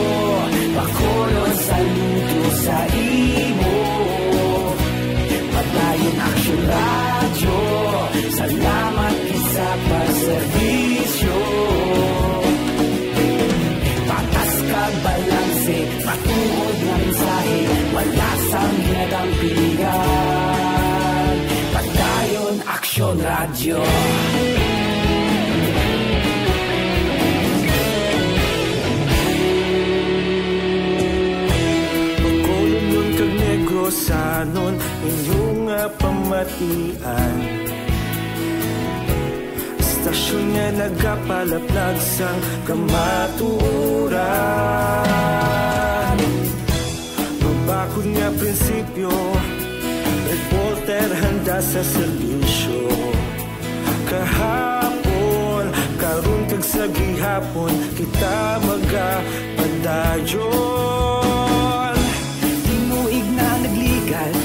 Bacolod, saludo sa imo. Padayon Aksyon Radyo, salamat gid sa pagserbisyo. Patas kag balanse, matuod nga mensahe, wala sang ginadampigan. Padayon Aksyon Radyo. Bacolodnon kag Negrosanon, inyo nga pamatian. Istasyon nga nagapalaplag sang kamatuoran. Mabakod nga prinsipyo, reporter handa sa serbisyo. Kahapon, karon kag sa gihapon, kita magapadayon. Tinuig na nagligan,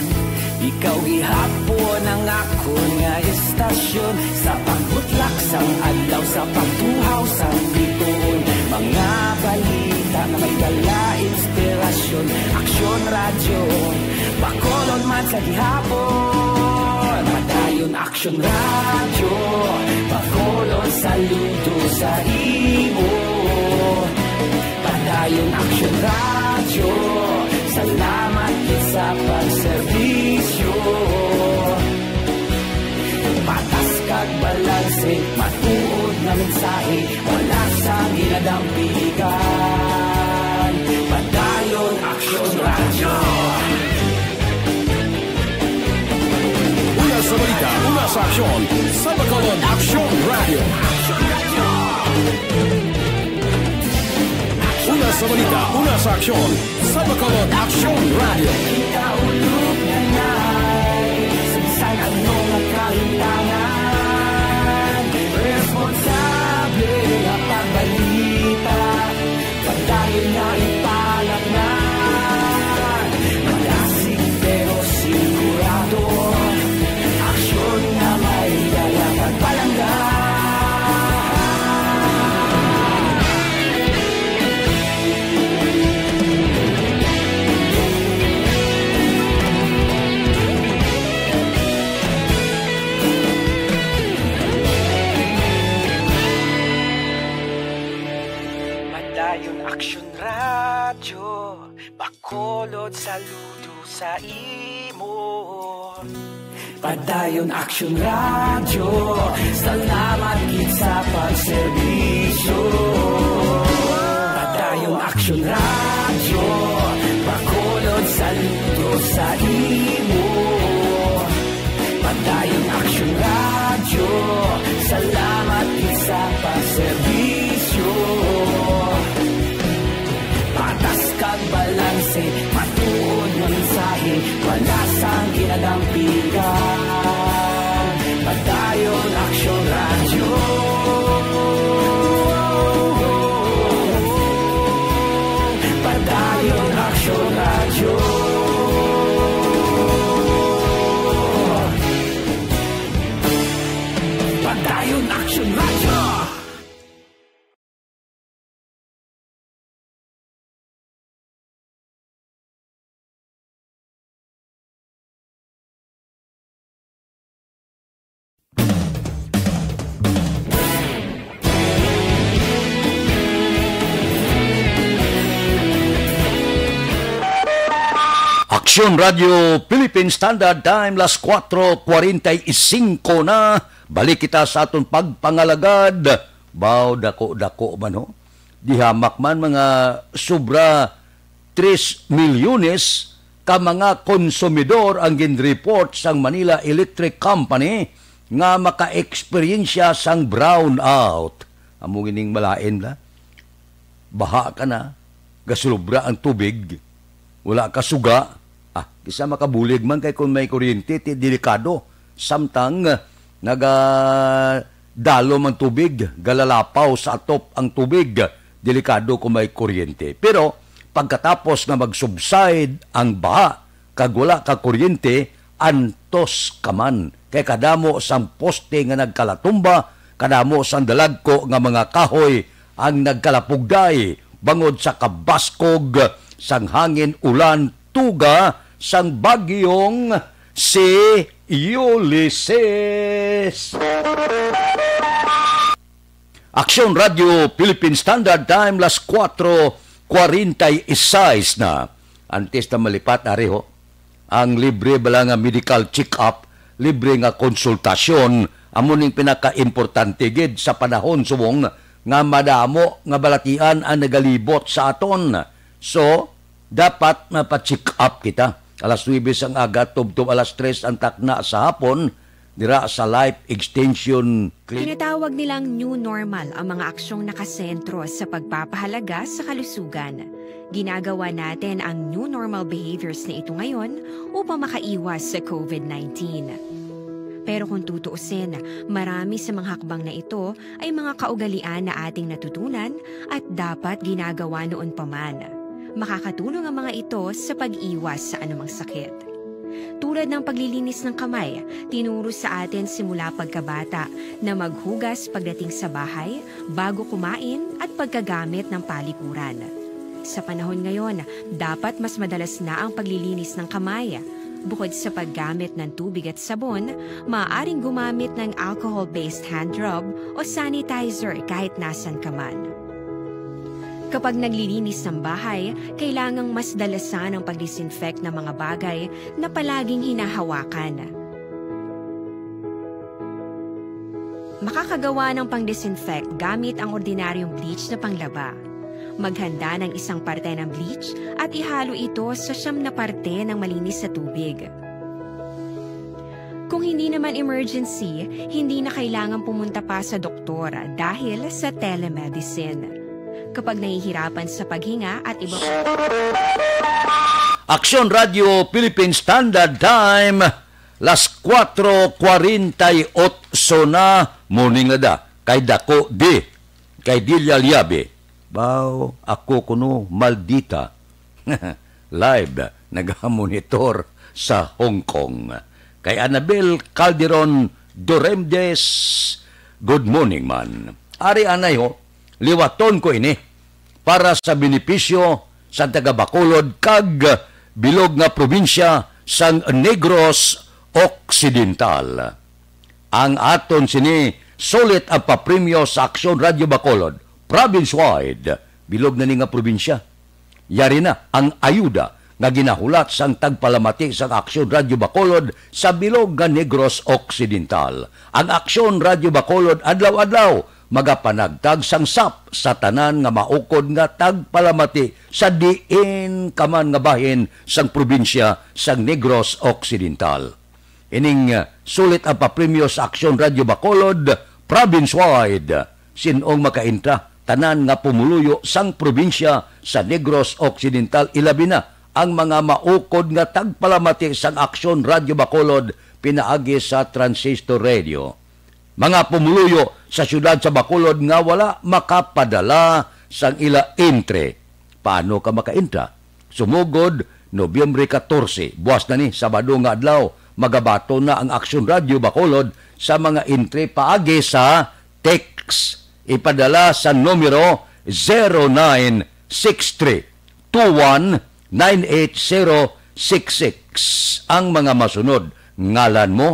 ikaw gihapon ang akon nga istasyon. Sa pagbutlak sang adlaw, sa pagtuhaw sang bituon, mga balita nga may dala inspirasyon. Aksyon Radyo, Bacolod man sa gihapon. Padayon Aksyon Radyo, Bacolod, saludo sa imo. Padayon Aksyon Radyo, salamat gid sa pagserbisyo. Patas kag balanse, matuod nga mensahe, wala sang ginadampigan. Padayon Aksyon Radyo. Una sa balita, una sa aksyon, sa Bacolod Aksyon Radyo. Una sa balita, una sa aksyon, sa Bacolod Aksyon Radyo. Ikaulog na na'y sa bisan ano nga kahitangan, responsable nga pagbalita. Bacolod, saludo sa imo. Padayon Aksyon Radyo, salamat gid sa pagserbisyo. Padayon Aksyon Radyo, Bacolod, saludo sa imo. Padayon Aksyon Radyo, salamat gid sa pagserbisyo. Patas kag balanse, matuod nga mensahe, wala sang ginadampigan. Padayon Aksyon Radyo. Padayon Aksyon Radyo. Padayon Aksyon Radyo. Aksyon Radio Philippine Standard Time, las kuwatro kwarenta y singko na. Balik kita sa aton pagpangalagad. Baw, dako-dako man, ho. Dihamak man, mga sobra tres milyones ka mga konsumidor ang ginreport sang Manila Electric Company nga maka-eksperyensya sang brownout. Amo gining malain, la. Baha ka na, gasulubra ang tubig, wala ka suga. Ah, kisa makabulig man, kay kung may kuryente, ti delikado. Samtang, ah, nagadalom ang tubig, galalapaw sa atop ang tubig, delikado kung may kuryente. Pero pagkatapos nga mag-subside ang baha, kag wala ka kuryente, antos ka man. Kay kadamo sang poste nga nagkalatumba, kadamo sang dalagko nga mga kahoy ang nagkalapugday bangod sa kabaskog sang hangin, ulan, tuga sang bagyong si Ulysses. Aksyon Radio Philippine Standard Time, las kuwatro kwarenta y seis na. Antes na malipat, ari ho, ang libre bala nga medical check-up, libre nga konsultasyon, amo ning pinakaimportante gid sa panahon subong nga madamo nga balatian ang nagalibot sa aton. So, dapat mapa-check up kita. Alas nuwebe sang aga, tubtob alas tres ang takna sa hapon, dira sa Life Extension Clinic. Tinatawag nilang new normal ang mga aksyong nakasentro sa pagpapahalaga sa kalusugan. Ginagawa natin ang new normal behaviors na ito ngayon upang makaiwas sa covid nineteen. Pero kung tutuusin, marami sa mga hakbang na ito ay mga kaugalian na ating natutunan at dapat ginagawa noon pa man. Makakatulong ang mga ito sa pag-iwas sa anumang sakit. Tulad ng paglilinis ng kamay, tinuro sa atin simula pagkabata na maghugas pagdating sa bahay, bago kumain, at pagkagamit ng palikuran. Sa panahon ngayon, dapat mas madalas na ang paglilinis ng kamay. Bukod sa paggamit ng tubig at sabon, maaaring gumamit ng alcohol-based hand rub o sanitizer kahit nasan ka man. Kapag naglilinis ng bahay, kailangang mas dalasan ang pag-disinfect ng mga bagay na palaging hinahawakan. Makakagawa ng pang-disinfect gamit ang ordinaryong bleach na panglaba. Maghanda ng isang parte ng bleach at ihalo ito sa siyam na parte ng malinis na tubig. Kung hindi naman emergency, hindi na kailangan pumunta pa sa doktor dahil sa telemedicine. Kapag nahihirapan sa paghinga at iba pa. Aksyon Radio Philippine Standard Time, las kuwatro kwarenta y otso na, morning na da, kay dako di, kay Delia Liabe. Baw, ako kuno, maldita. Live, nagamonitor sa Hong Kong. Kay Annabel Calderon Doremdes, good morning man. Ari anay ho, liwaton ko ini para sa benepisyo sa taga Bacolod kag bilog nga probinsya sang Negros Occidental. Ang aton sini sulit ang papremyo sa Aksyon Radio Bacolod, province-wide, bilog na ni nga probinsya. Yari na ang ayuda nga ginahulat sang tagpalamati sang Aksyon Radyo Bacolod sa bilog nga Negros Occidental. Ang Aksyon Radyo Bacolod adlaw-adlaw magapanagtag sang sap sa tanan nga maukod nga tagpalamati sa diin ka man nga bahin sang probinsya sang Negros Occidental. Ining, uh, sulit ang papremyo sa Aksyon Radyo Bacolod, province-wide. Sin-ong makaintra, tanan nga pumuluyo sang probinsya sa Negros Occidental, ilabi na ang mga maukod nga tagpalamati sang Aksyon Radyo Bacolod pinaagi sa transistor radio. Mga pumuluyo sa siyudad sa Bacolod nga wala makapadala sang ila entry. Paano ka makaintra? Sumugod, Nobyembre katorse, buwas na ni, Sabado nga adlaw, magabaton na ang Aksyon Radyo Bacolod sa mga entry paagi sa text. Ipadala sa numero zero nine six three two one nine eight zero six six ang mga masunod: ngalan mo,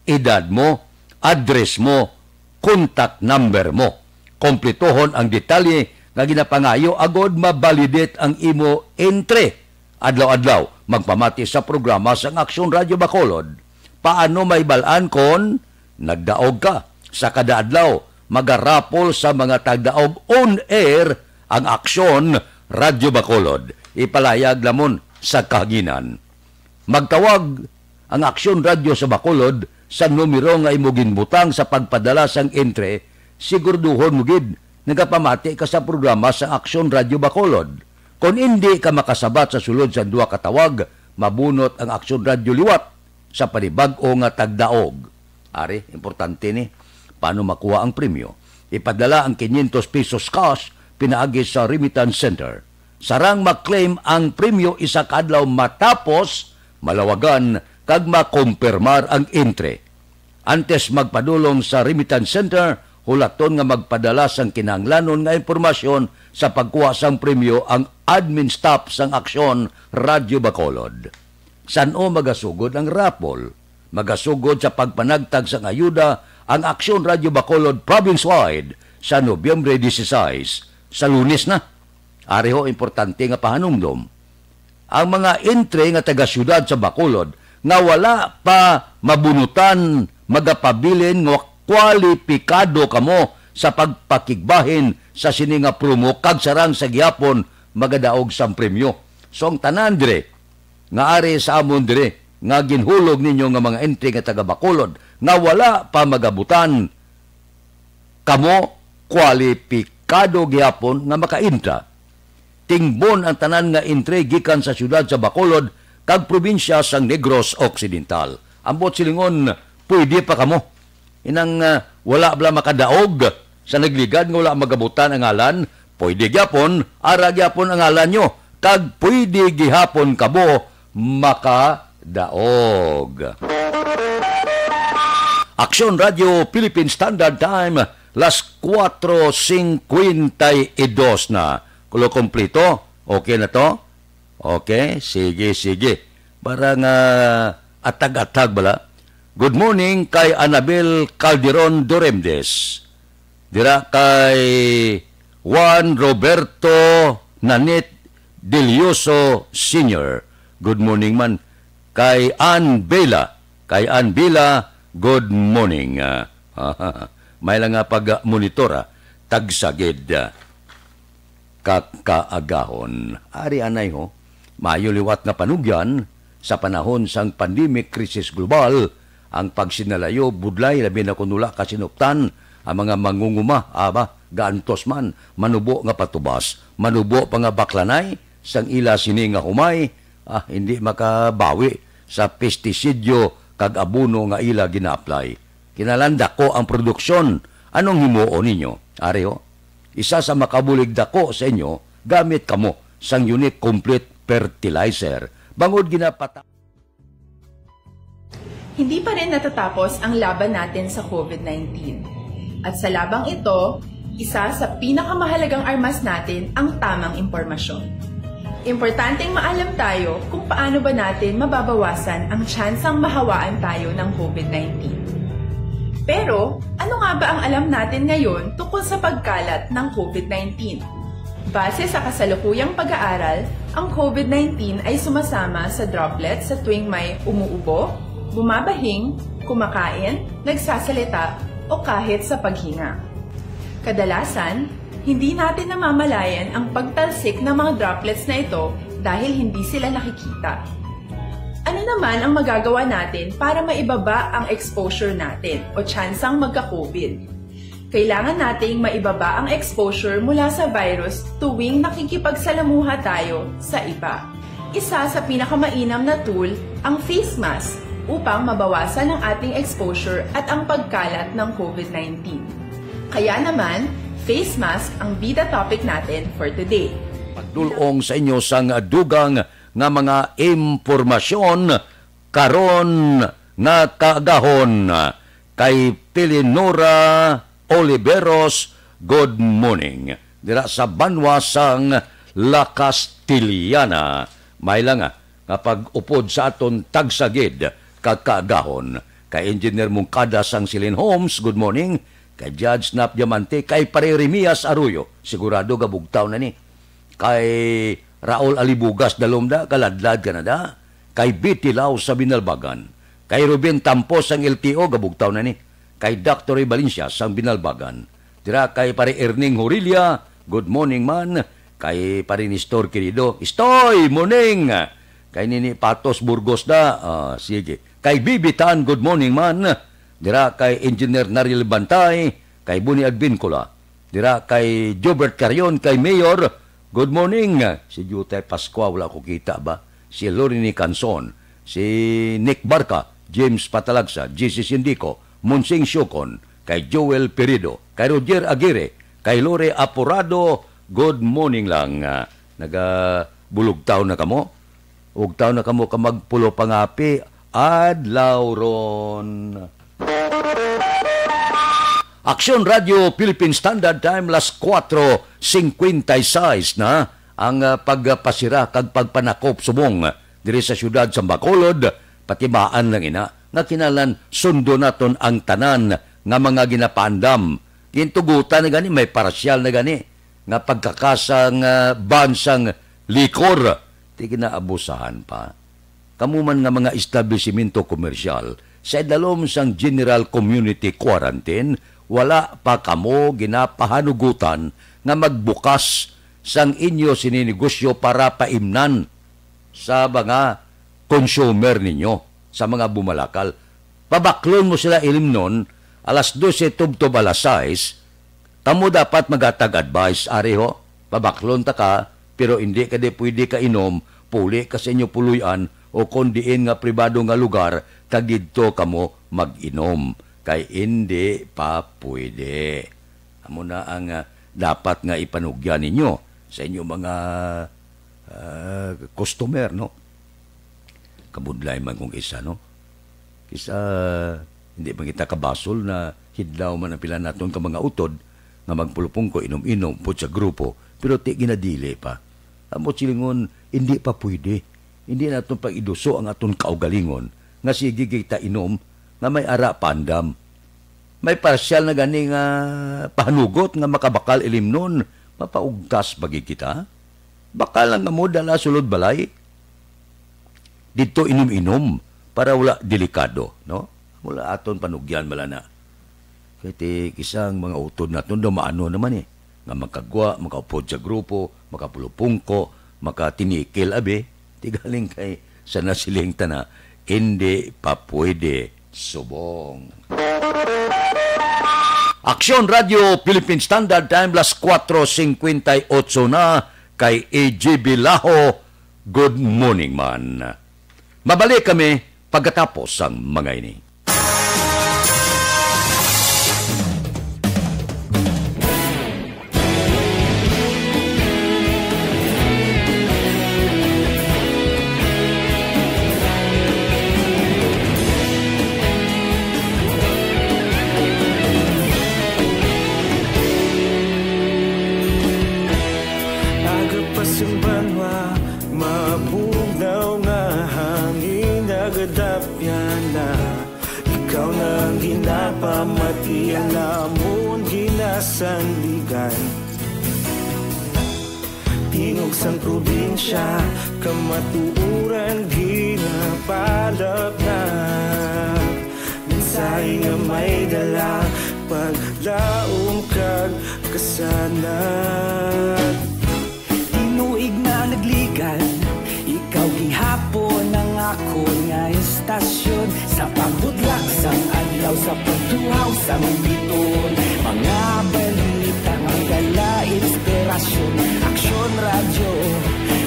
edad mo, address mo, contact number mo. Kompletohon ang detalye nga ginapangayo agod mabalidate ang imo entry. Adlaw-adlaw, magpamati sa programa sang Aksyon Radyo Bacolod. Paano mahibal-an kon nagdaog ka? Sa kada adlaw, magarapol sa mga tagdaog on air ang Aksyon Radyo Bacolod. Ipalayag lamon sa kahanginan. Magtawag ang Aksyon Radyo sa Bacolod sa numero nga imo ginbutang sa pagpadala sang entry, siguraduhon mo gid nagapamati ka sa programa sa Aksyon Radyo Bacolod. Kon indi ka makasabat sa sulod sa duha ka tawag, mabunot ang Aksyon Radyo liwat sa panibag-o nga tagdaog. Ari, importante ni. Paano makuha ang premyo? Ipadala ang quinientos pesos cash pinaagi sa Remittance Center. Sarang ma-claim ang premyo isa ka adlaw matapos malawagan kag makumpirmar ang entry. Antes magpadulong sa Remittance Center, hulaton nga magpadala sang kinahanglanon nga impormasyon sa pagkuha sang premyo ang admin staff sang Aksyon Radyo Bacolod. San-o magasugod ang raffle? Magasugod sa pagpanagtag sang ayuda ang Aksyon Radyo Bacolod province-wide sa Nobyembre dieciséis, sa Lunes na. Ari ho, importante nga pahanumdom. Ang mga entry nga taga-siyudad sa Bacolod nga wala pa mabunutan, magapabilin nga kwalipikado kamo sa pagpakigbahin sa sini nga promo kag sarang sa gihapon magadaog sang premyo. So, ang tanan dire nga ari sa amon dire nga ginhulog ninyo nga mga entry nga taga Bacolod nga wala pa magabutan, kamo kwalipikado gihapon nga makaintra. Tingbon ang tanan nga entry gikan sa siyudad sa Bacolod kag probinsya sang Negros Occidental. Ambot silingon, pwede pa kamo. Inang, ah, wala bala makadaog sa nagligad nga wala magabutan ang ngalan, pwede gyapon, ara gyapon ang ngalan nyo, kag pwede gihapon kamo makadaog. Aksyon Radio Philippine Standard Time, las cuatro cincuenta y dos na. Kulo kompleto? Okay na to? Okay, sige, sige. Para nga atag-atag bala. Good morning kay Anabel Calderon Doremdes. Dira kay Juan Roberto Nanit Delioso Senior. Good morning man kay Ann Bela. Kay Ann Bela, good morning. Ah, may lang nga pag-monitor, ah. Tagsagid, ah, kakaagahon. Ari anay ho, maayo liwat nga panugyan sa panahon sang pandemic crisis global, ang pagsinalayo budlay, labi na kon wala kasinuptan ang mga mangunguma, aba, gaantos man, manubo nga patubas, manubo pa nga baklanay, sang ila sini nga humay, ah, hindi makabawi sa pestisidyo kag abono nga ila gina-apply. Kinahanglan dako ang produksyon. Anong himuon ninyo? Ari ho, isa sa makabulig dako sa inyo, gamit kamo sang Unique Complete Fertilizer. Bangod ginapata- Hindi pa rin natatapos ang laban natin sa covid nineteen. At sa labang ito, isa sa pinakamahalagang armas natin ang tamang impormasyon. Importanteng maalam tayo kung paano ba natin mababawasan ang tsansang mahawaan tayo ng covid nineteen. Pero, ano nga ba ang alam natin ngayon tungkol sa pagkalat ng covid nineteen? Base sa kasalukuyang pag-aaral, Ang COVID nineteen ay sumasama sa droplets sa tuwing may umuubo, bumabahing, kumakain, nagsasalita, o kahit sa paghinga. Kadalasan, hindi natin namamalayan ang pagtalsik ng mga droplets na ito dahil hindi sila nakikita. Ano naman ang magagawa natin para maibaba ang exposure natin o tsansang magka-COVID? Kailangan nating maibaba ang exposure mula sa virus tuwing nakikipagsalamuha tayo sa iba. Isa sa pinakamainam na tool ang face mask upang mabawasan ang ating exposure at ang pagkalat ng COVID nineteen. Kaya naman, face mask ang bida topic natin for today. Pagdulong sa inyo sang dugang nga mga impormasyon karon nga kaagahon. Kay Telenora Oliveros, good morning. Dira sa banwa sang La Castellana, may lang nga pag-upod sa aton tagsagid kag kaagahon. Kay Engineer Mungkada sang Silin Homes, good morning. Kay Judge Nap Diamante, kay Pare Remias Arroyo, sigurado gabugtaw na ni. Kay Raul Alibugas, dalom da, kaladlad ka na da. Kay Betty Lau sa Binalbagan. Kay Ruben Tampos sang L T O, gabugtaw na ni. Kay Doctor Ray Valencia sang Binalbagan. Dira kay Pare Erning Horilia, good morning man. Kay Pare Nestor Querido, Istoy, morning. Kay Nini Patos Burgos da, ah, sige. Kay Bibi Tan, good morning man. Dira kay Engineer Nariel Bantay, kay Buni Advincula. Dira kay Jobert Carion, kay Mayor, good morning. Si Jutay Pascua, wala ko kita ba? Si Lorini Canson, si Nick Barca, James Patalagsa, G C Sindico, Monsing Siocon, kay Joel Perido, kay Roger Aguirre, kay Lore Aporado, good morning lang. Ah, nagabulugtaw na kamo? Ugtaw na kamo ka magpulo pangapi, adlaw ron. Aksyon Radio Philippine Standard Time, las kuwatro singkwenta y seis na ang, ah, pagpasira kag pagpanakop subong diri sa siyudad sa Bacolod, patimaan lang ina nga kinahanglan sundo naton ang tanan nga mga ginapaandam. Gintugutan na gani, may parsyal na gani nga pagkakasang, ah, ban sang likor, ti ginaabusahan pa. Kamo man nga mga establisimento komersyal, sa idalom sang General Community Quarantine, wala pa kamo ginapahanugutan nga magbukas sang inyo sini negosyo para paimnan sa mga consumer ninyo, sa mga bumalakal. Pabaklon mo sila ilimnon, alas dose tubtob alas sais, kamo dapat maghatag advice, ari ho. Pabaklon ta ka, pero indi ka di pwede ka inom, puli ka sa inyo puloy-an o kon diin nga pribado nga lugar, kag didto kamo mag-inom, kay indi pa pwede. Amo na ang, ah, dapat nga ipanugyan ninyo sa inyo mga, ah, customer, no? Kabudlay man kung isa, no? Kisa, hindi man kita kabasol na hidlaw man ang pila naton ka mga utod nga magpulupong ko inom-inom pud sa grupo, pero ti ginadili pa. Amo silingon, hindi pa pwede. Hindi naton pag-iduso ang aton kaugalingon nga sige kita inom nga may ara pandam. May parsyal na gani nga pahanugot nga makabakal ilimnon, mapaugtas ba gid kita? Bakal lang kamo dala sulod balay. Didto inom-inom para wala delikado, no? Wala aton panugyan bala na. Kay ti kisang mga utod naton daw maano naman eh. Nga makagwa, makaupod sa grupo, makapulupungko, makatinikil, abi. Ti galing kay sa nasiling ta na, hindi pa pwede subong. Aksyon Radio Philippine Standard Time, las kuwatro singkwenta y otso na, kay A J B Laho, good morning man. Mabalik kami pagkatapos sang mga ini. Aga pa sing banwa, mabugnaw nga hangin, nagadapyan na. Ikaw na ang ginapamati, ang amon ginasandigan. Di Ug sang probinsya, kamatuoran ginapalapnak. Mensahe nga may dala, paglaom kag kasanag. Tinuig na nagligan, ikaw gihapon ang akon nga estasyon. Sa pagbudlak sang adlaw, sa pagtuhaw sang biton, mga balita nga dala inspirasyon. Aksyon Radyo,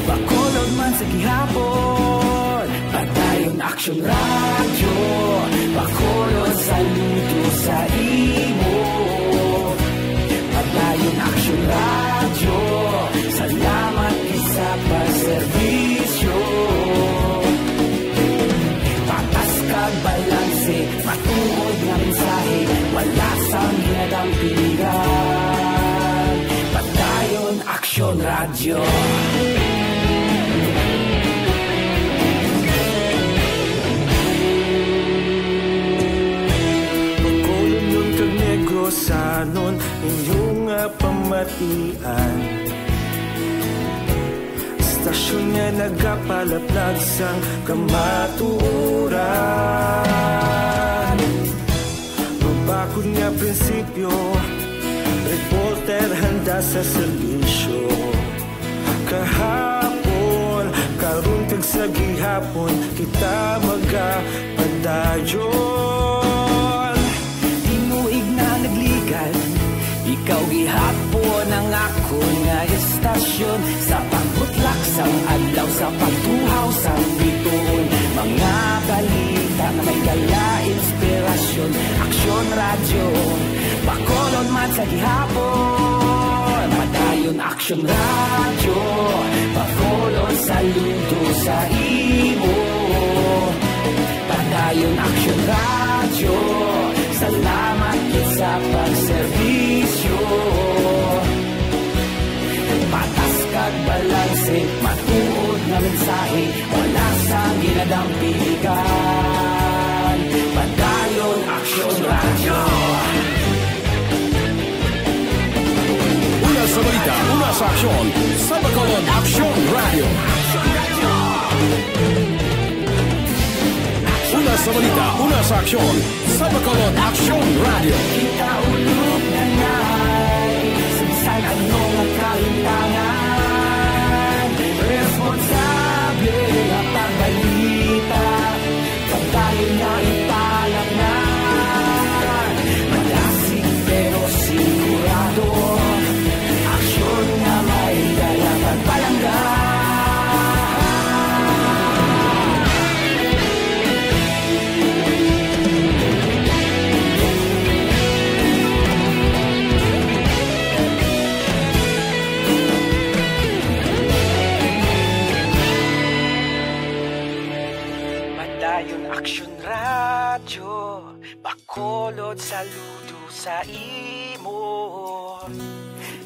Bacolod man sa gihapon. Padayon Aksyon Radyo, Bacolod, saludo sa imo. Padayon Aksyon Radyo, salamat gid sa pagserbisyo. Patas kag balanse, matuod nga mensahe, wala sang ginadampigan. Padayon Aksyon Radyo. Bacolodnon kag Negrosanon, inyo nga pamatian. Estasyon nga nagapalaplag sang kamatuoran. Mabakod nga prinsipyo, reporter handa sa serbisyo. Kahapon, karon kag sa gihapon, kita magapadayon. Tinuig na nagligan, ikaw gihapon ang akon nga estasyon. Sa pagbutlak sang adlaw, sa pagtuhaw sang bituon, mga balita nga may dala inspirasyon. Aksyon Radyo, Bacolod man sa gihapon. Padayon Aksyon Radyo, Bacolod, saludo sa imo. Padayon Aksyon Radyo, salamat gid sa pagserbisyo. Patas kag balanse, matuod nga mensahe, wala sang ginadampigan. Padayon Aksyon Radyo. Una sa balita, una sa aksyon, sa Bacolod Aksyon Radyo. Una sa balita, una sa aksyon, sa Bacolod Aksyon Radyo. Kita ulog na nai, sa bisan ano nga kalimtangan, responsable nga pagbalita. Pagdayon na ipalapnan, malasig pero sigurado. Aksyon nga may dala pagpalangga. Padayon Aksyon Radyo, Bacolod, saludo sa imo.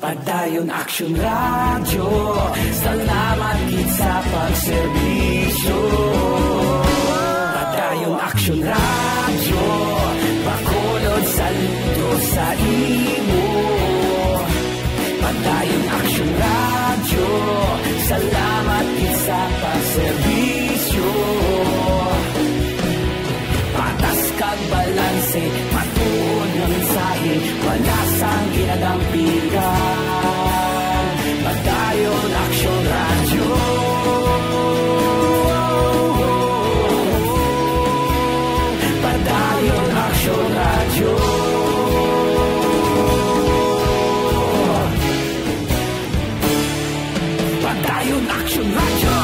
Padayon Aksyon Radyo, salamat gid sa pagserbisyo. Padayon Aksyon Radyo, Bacolod, saludo sa imo. Padayon Aksyon Radyo, salamat gid sa pagserbisyo. Patas kag balanse, matuod nga mensahe, wala sang ginadampigan. Padayon Aksyon Radyo. Padayon Aksyon Radyo. Padayon Aksyon Radyo.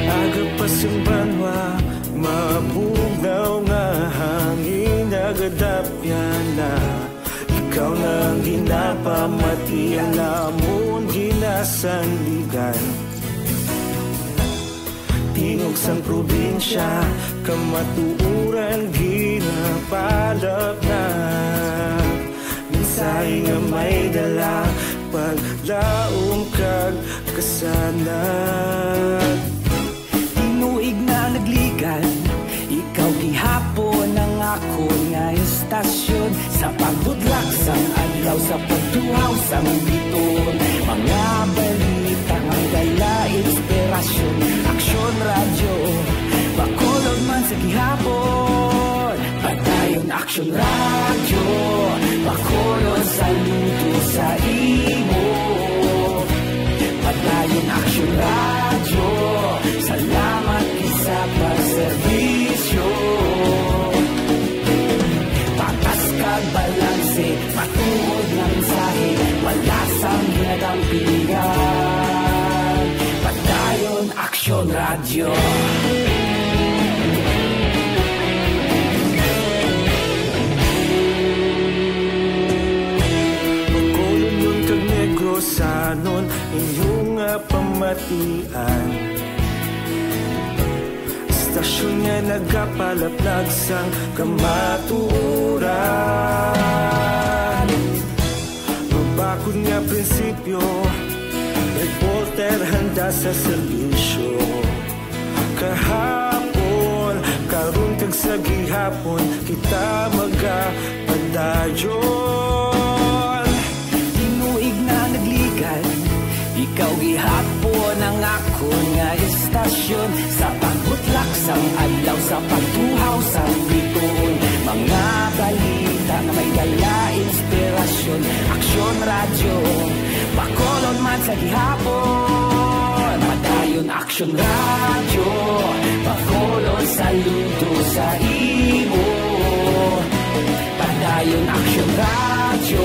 Aga pa sing banwa, mabugnaw nga hangin nagadapyan na. Ikaw na ang ginapamati, ang amon sandigan. Tingog sang probinsya, kamatuoran ginapalapnag. Mensahe nga may dala, paglaom kag kasanag. Tinuig na nagligan, ikaw gihapon ang akon nga istasyon. Sa pagbutlak sang adlaw, sa pagtuhaw sang biton, mga balita nga dala inspirasyon. Aksyon Radyo, Bacolod man sa gihapon. Padayon Aksyon Radyo, Bacolod, saludo sa imo. Padayon Aksyon Radyo, salamat gid sa pagserbisyo. Patas kag balanse, matuod nga mensahe, wala sang ginadampigan. Padayon Aksyon Radyo. Bacolodnon kag Negrosanon, inyo nga pamatian. Istasyon nga nagapalaplag sang kamatuoran. Mabakod nga prinsipyo, reporter handa sa serbisyo. Kahapon, karon kag sa gihapon, kita magapadayon. Tinuig na nagligan, ikaw gihapon ang akon nga istasyon. Sa pagbutlak sang adlaw, sa pagtuhaw sang bituon, mga balita nga may dala inspirasyon. Aksyon Radyo, Bacolod man sa gihapon. Padayon Aksyon Radyo, Bacolod, saludo sa imo. Padayon Aksyon Radyo,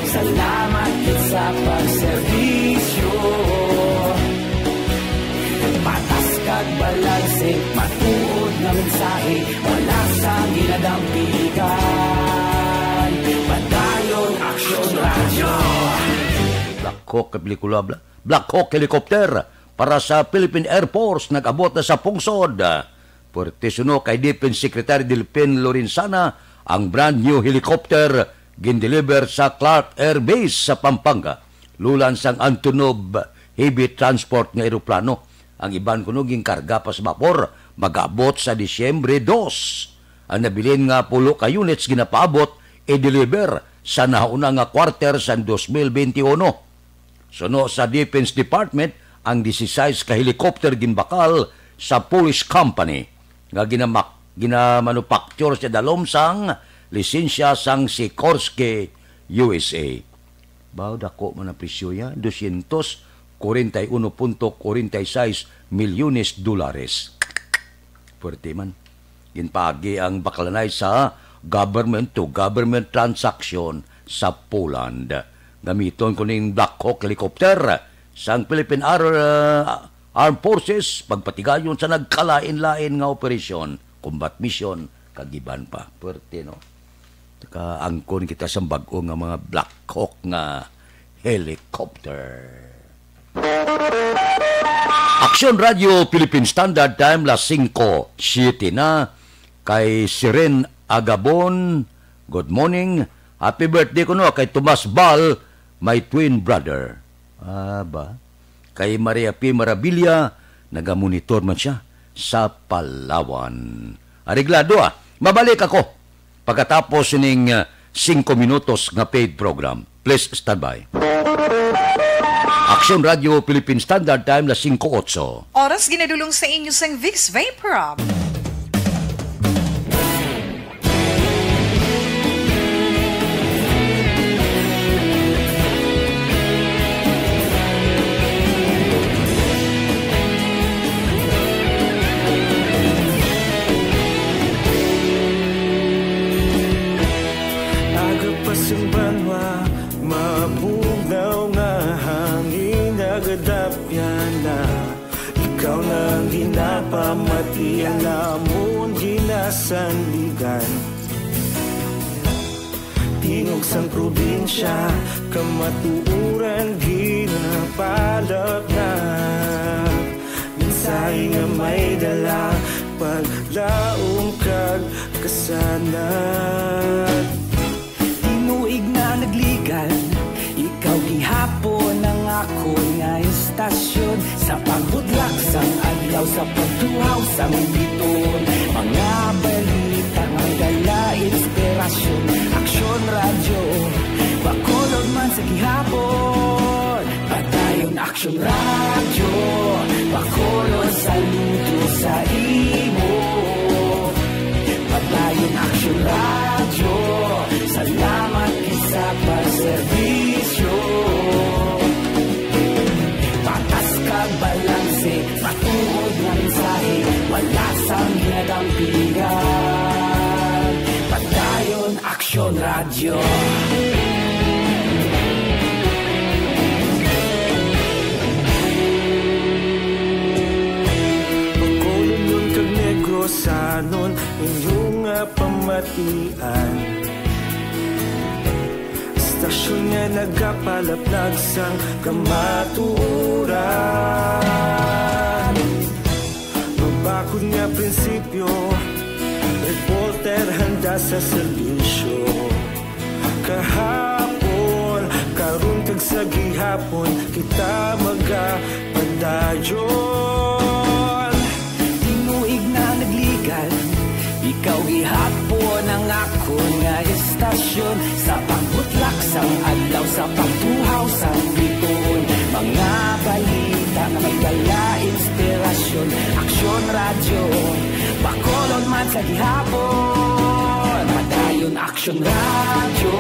salamat gid sa pagserbisyo. Patas kag balanse, matuod nga mensahe, wala sang ginadampigan. Padayon Aksyon Radyo. Black Hawk nga pelikula, Bla-, Black Hawk helicopter para sa Philippine Air Force nag-abot na sa pungsod. Puwerte suno kay Defense Secretary Delfin Lorenzana ang brand new helicopter gindeliver sa Clark Air Base sa Pampanga, lulan sang Antonov heavy transport nga eroplano. Ang iban kuno ginkarga pa sa bapor, mag-abot sa Disyembre dos. Ang nabilin nga pulo ka units ginapaabot, i-deliver sa nahauna nga quarter sang dos mil benti uno. Suno sa Defense Department, ang disisais ka helicopter ginbakal sa Polish company nga ginamak-, ginamanufacture sa dalom sang lisensya sang Sikorsky U S A. Baw, dako man ang presyo niya, dosyentos kwarenta y uno punto kwarenta y seis milyones dolares. Puwerte man. Ginpaagi ang baklanay sa government-to-government transaction sa Poland. Gamiton ko ning Black Hawk helicopter sang Philippine Ar-, uh, Armed Forces, pagpatigayon sa nagkalain-lain nga operasyon, combat mission, kag iban pa. Puwerte, no? Nakaangkon kita sa bag-o nga mga Black Hawk nga helicopter. Aksyon Radyo Philippine Standard Time, las singko siete na. Kay Siren Agabon, good morning. Happy birthday kuno kay Tomas Bal, my twin brother. Ah, ba? Kay Maria P Marabilia, nagamonitor man siya sa Palawan. Areglado, ah. Mabalik ako pagkatapos ning, ah, singko minutos nga paid program. Please stand by. Aksyon Radyo Philippine Standard Time, las singko otso. Oras ginadulong sa inyo sang Vicks Vaporub. Aga pa sing banwa, mabugnaw nga hangin, nagadapyan na. Ikaw na ang ginapamati, ang amon ginasandigan. Tingog sang probinsya, kamatuoran ginapalapnap. Mensahe nga may dala, paglaom kag kasanag. Tinuig na nagligan, ikaw gihapon ang akon nga istasyon. Sa pagbudlak sang adlaw, sa pagtuhaw sang bituon, mga balita nga dala inspirasyon. Aksyon Radyo, Bacolod man sa gihapon. Padayon Aksyon Radyo, Bacolod, saludo sa imo. Padayon Aksyon Radyo, salamat gid sa pagserbisyo. Patas kag balanse, matuod nga mensahe, wala sang ginadampigan. Padayon Aksyon Radyo. Bacolodnon kag Negrosanon, inyo nga pamatian. Istasyon nga nagapalaplag sang kamatuoran. Mabakod nga prinsipyo, reporter handa sa serbisyo. Kahapon, karon kag sa gihapon, kita magapadayon. Tinuig na nagligan, ikaw gihapon ang akon nga istasyon. Sa pagbutlak sang adlaw, sa pagtuhaw sang bituon, mga balita nga may dala inspirasyon. Aksyon Radyo, Bacolod man sa gihapon. Padayon Aksyon Radyo,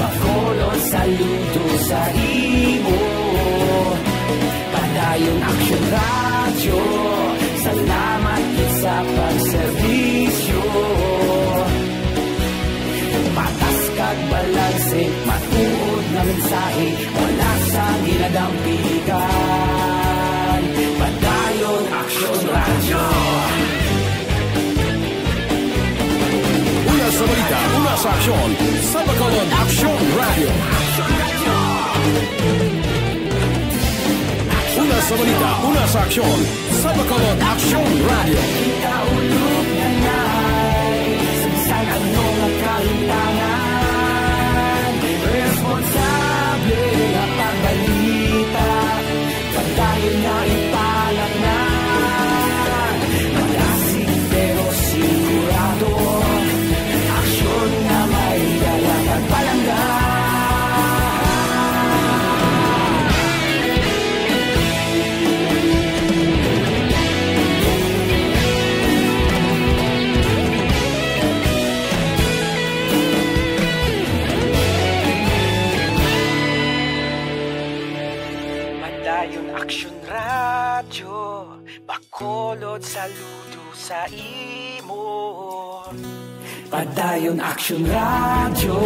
Bacolod, saludo sa imo. Padayon Aksyon Radyo, salamat gid sa pagserbisyo. Patas kag balanse, matuod nga mensahe, wala sang ginadampigan. Padayon Aksyon Radyo. Una sa balita, una sa aksyon, sa Bacolod Aksyon Radyo. Una sa balita, una sa aksyon, sa Bacolod Aksyon Radyo. Kita ulog na nay, sa bisan ano nga kahimtangan, responsable nga pagbalita. Padayon nga ipalatngan, malasig pero sigurado. Aksyon nga may dala kag palangga. Padayon Aksyon Radyo, Bacolod, saludo sa imo. Padayon Aksyon Radyo,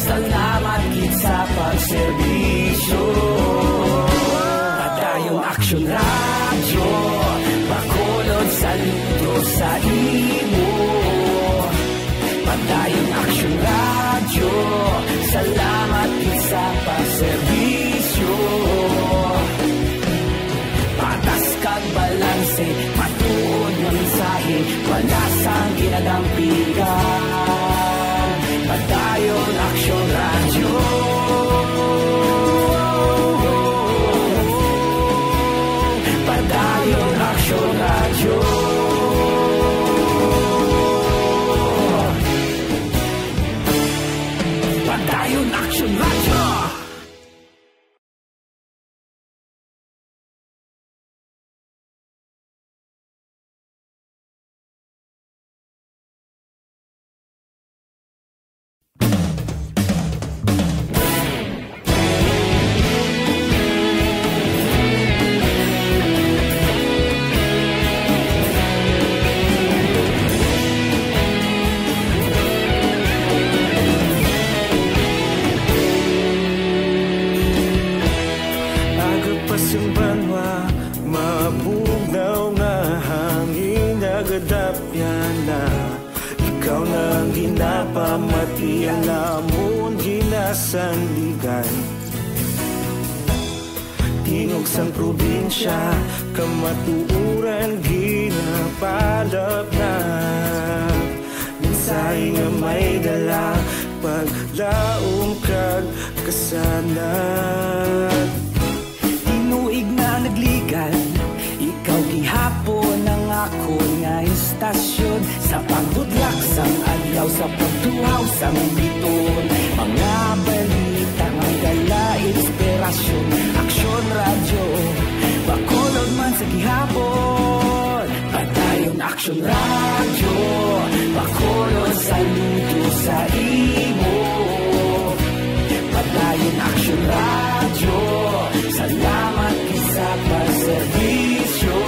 salamat gid sa pagserbisyo. Padayon Aksyon Radyo, Bacolod, saludo sa imo. Padayon Aksyon Radyo, salamat gid sa pagserbisyo. Patas kag balanse, matuod nga mensahe, wala sang ginadampigan. Padayon Aksyon Radyo. Padayon Aksyon Radyo. Padayon Aksyon Radyo. Sandigan. Tingog sang probinsya, kamatuoran ginapalapnap. Mensahe nga may dala, paglaom kag kasanag. Tinuig na nagligan, ikaw gihapon ang akon nga istasyon. Sa pagbudlak sang adlaw, sa pagtuhaw sang biton, mga balita nga dala inspirasyon. Aksyon Radyo, Bacolod man sa gihapon. Padayon Aksyon Radyo, Bacolod saludo sa imo. Padayon Aksyon Radyo, salamat kisa pa serbisyo.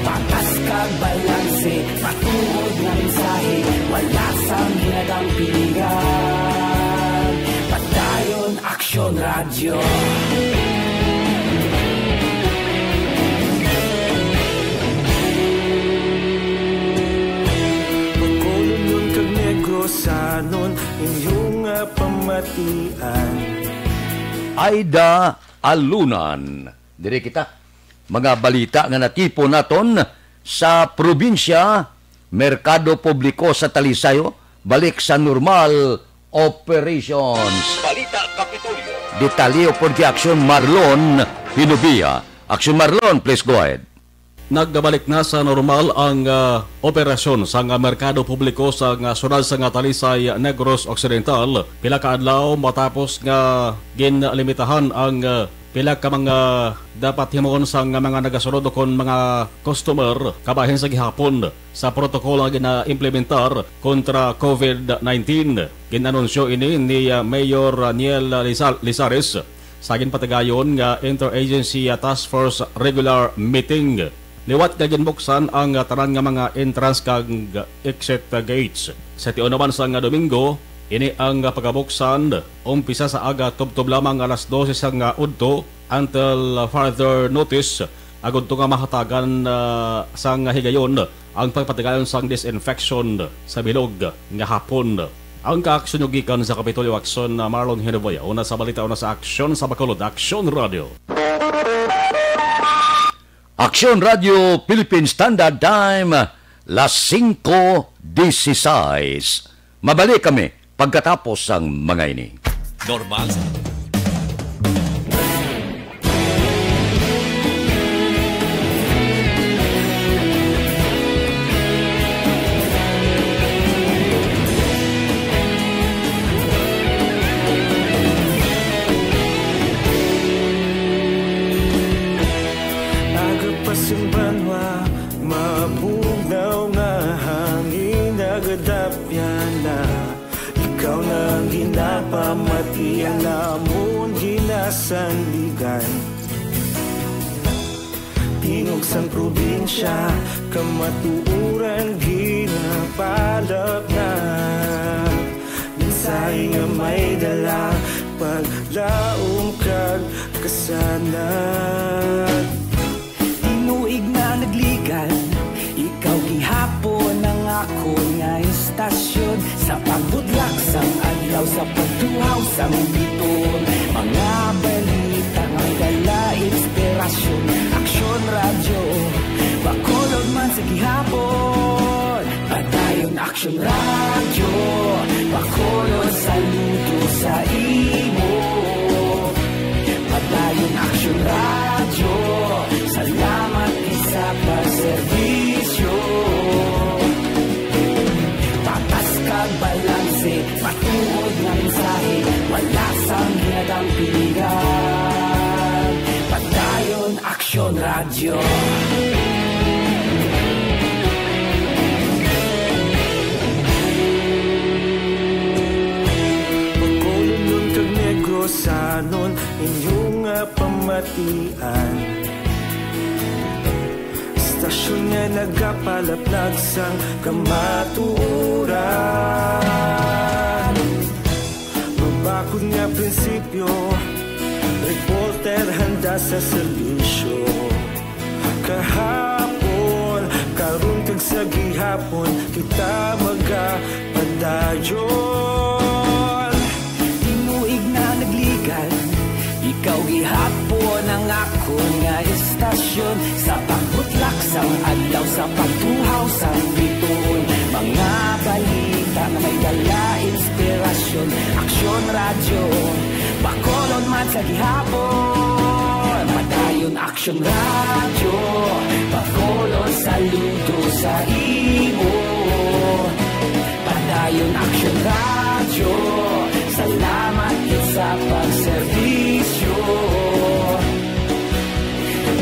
Patas kag balanse, matuod nga mensahe, wala sang ginadampigan. Padayon Aksyon Radyo. Bacolod kag Negrosanon, inyo nga pamatian. Aida Alunan. Diri kita. Mga balita nga natipon naton sa probinsya, merkado publiko sa Talisay balik sa normal operations. Balita Kapitolyo. Detalye upod kay Aksyon Marlon Hinubia. Aksyon Marlon, please go ahead. Nagbalik na sa normal ang, ah, operasyon sa nga merkado publiko sa nga siyudad sa nga Talisay, Negros Occidental, pila ka adlaw matapos nga ginlimitahan ang, ah, pila ka mga dapat himuon sang mga nagasulod ukon mga customer kabahin sa gihapon sa protokolo nga ginaimplementar kontra COVID nineteen. Gin-anunsyo ini ni, ah, Mayor Niel Lisa-, Lizares sa ginpatigayon nga Interagency Task Force Regular Meeting. Liwat nga ginbuksan ang, ah, tanan nga mga entrance kag exit, ah, gates. Sa tion naman sang, ah, Domingo, ini ang, ah, pagabuksan, umpisa sa aga tubtob lamang alas dose sang, ah, udto until, ah, further notice, agud to nga mahatagan, ah, sang higayon ang pagpatigayon sang disinfection sa bilog nga hapon. Ang kaaksyon nyo gikan sa Kapitolyo Aksyon, ah, Marlon Hinuboy. Una sa balita, una sa aksyon sa Bacolod, Aksyon Radio. Aksyon Radio Philippine Standard Time, las singko dieciséis. Mabalik kami pagkatapos sang mga ini. Normal. Aga pa sing banwa, mabugnaw nga hangin nagadapyan na. Ikaw na ang ginapamati, ang amon ginasandigan. Tingog sang probinsya, kamatuoran ginapalapnap. Mensahe nga may dala, paglaom kag kasanag. Tinuig na nagligan, ikaw gihapon ang akon nga istasyon. Sa pagbudlak sang adlaw, sa pagtuhaw sang biton, mga balita nga dala inspirasyon. Aksyon Radyo, Bacolod man sa gihapon. Padayon Aksyon Radyo, Bacolod saludo sa imo. Padayon Aksyon Radyo, salamat kisa pa serbisyo. Patas kag balanse, matuod nga mensahe, wala sang ginadampigan. Padayon Aksyon Radyo. Bacolod kag Negrosanon, inyo nga pamatian. Istasyon nga nagapalaplag sang kamatuoran. Mabakod nga prinsipyo, reporter handa sa serbisyo. Kahapon, karon kag sa gihapon, kita magapadayon. Ang akon nga istasyon, sa pagbutlak sang adlaw, sa pagtuhaw sang bituon, mga balita nga may dala inspirasyon. Aksyon Radyo, Bacolod man sa gihapon. Padayon Aksyon Radyo, Bacolod, saludo sa imo. Padayon Aksyon Radyo, salamat gid sa pagserbisyo.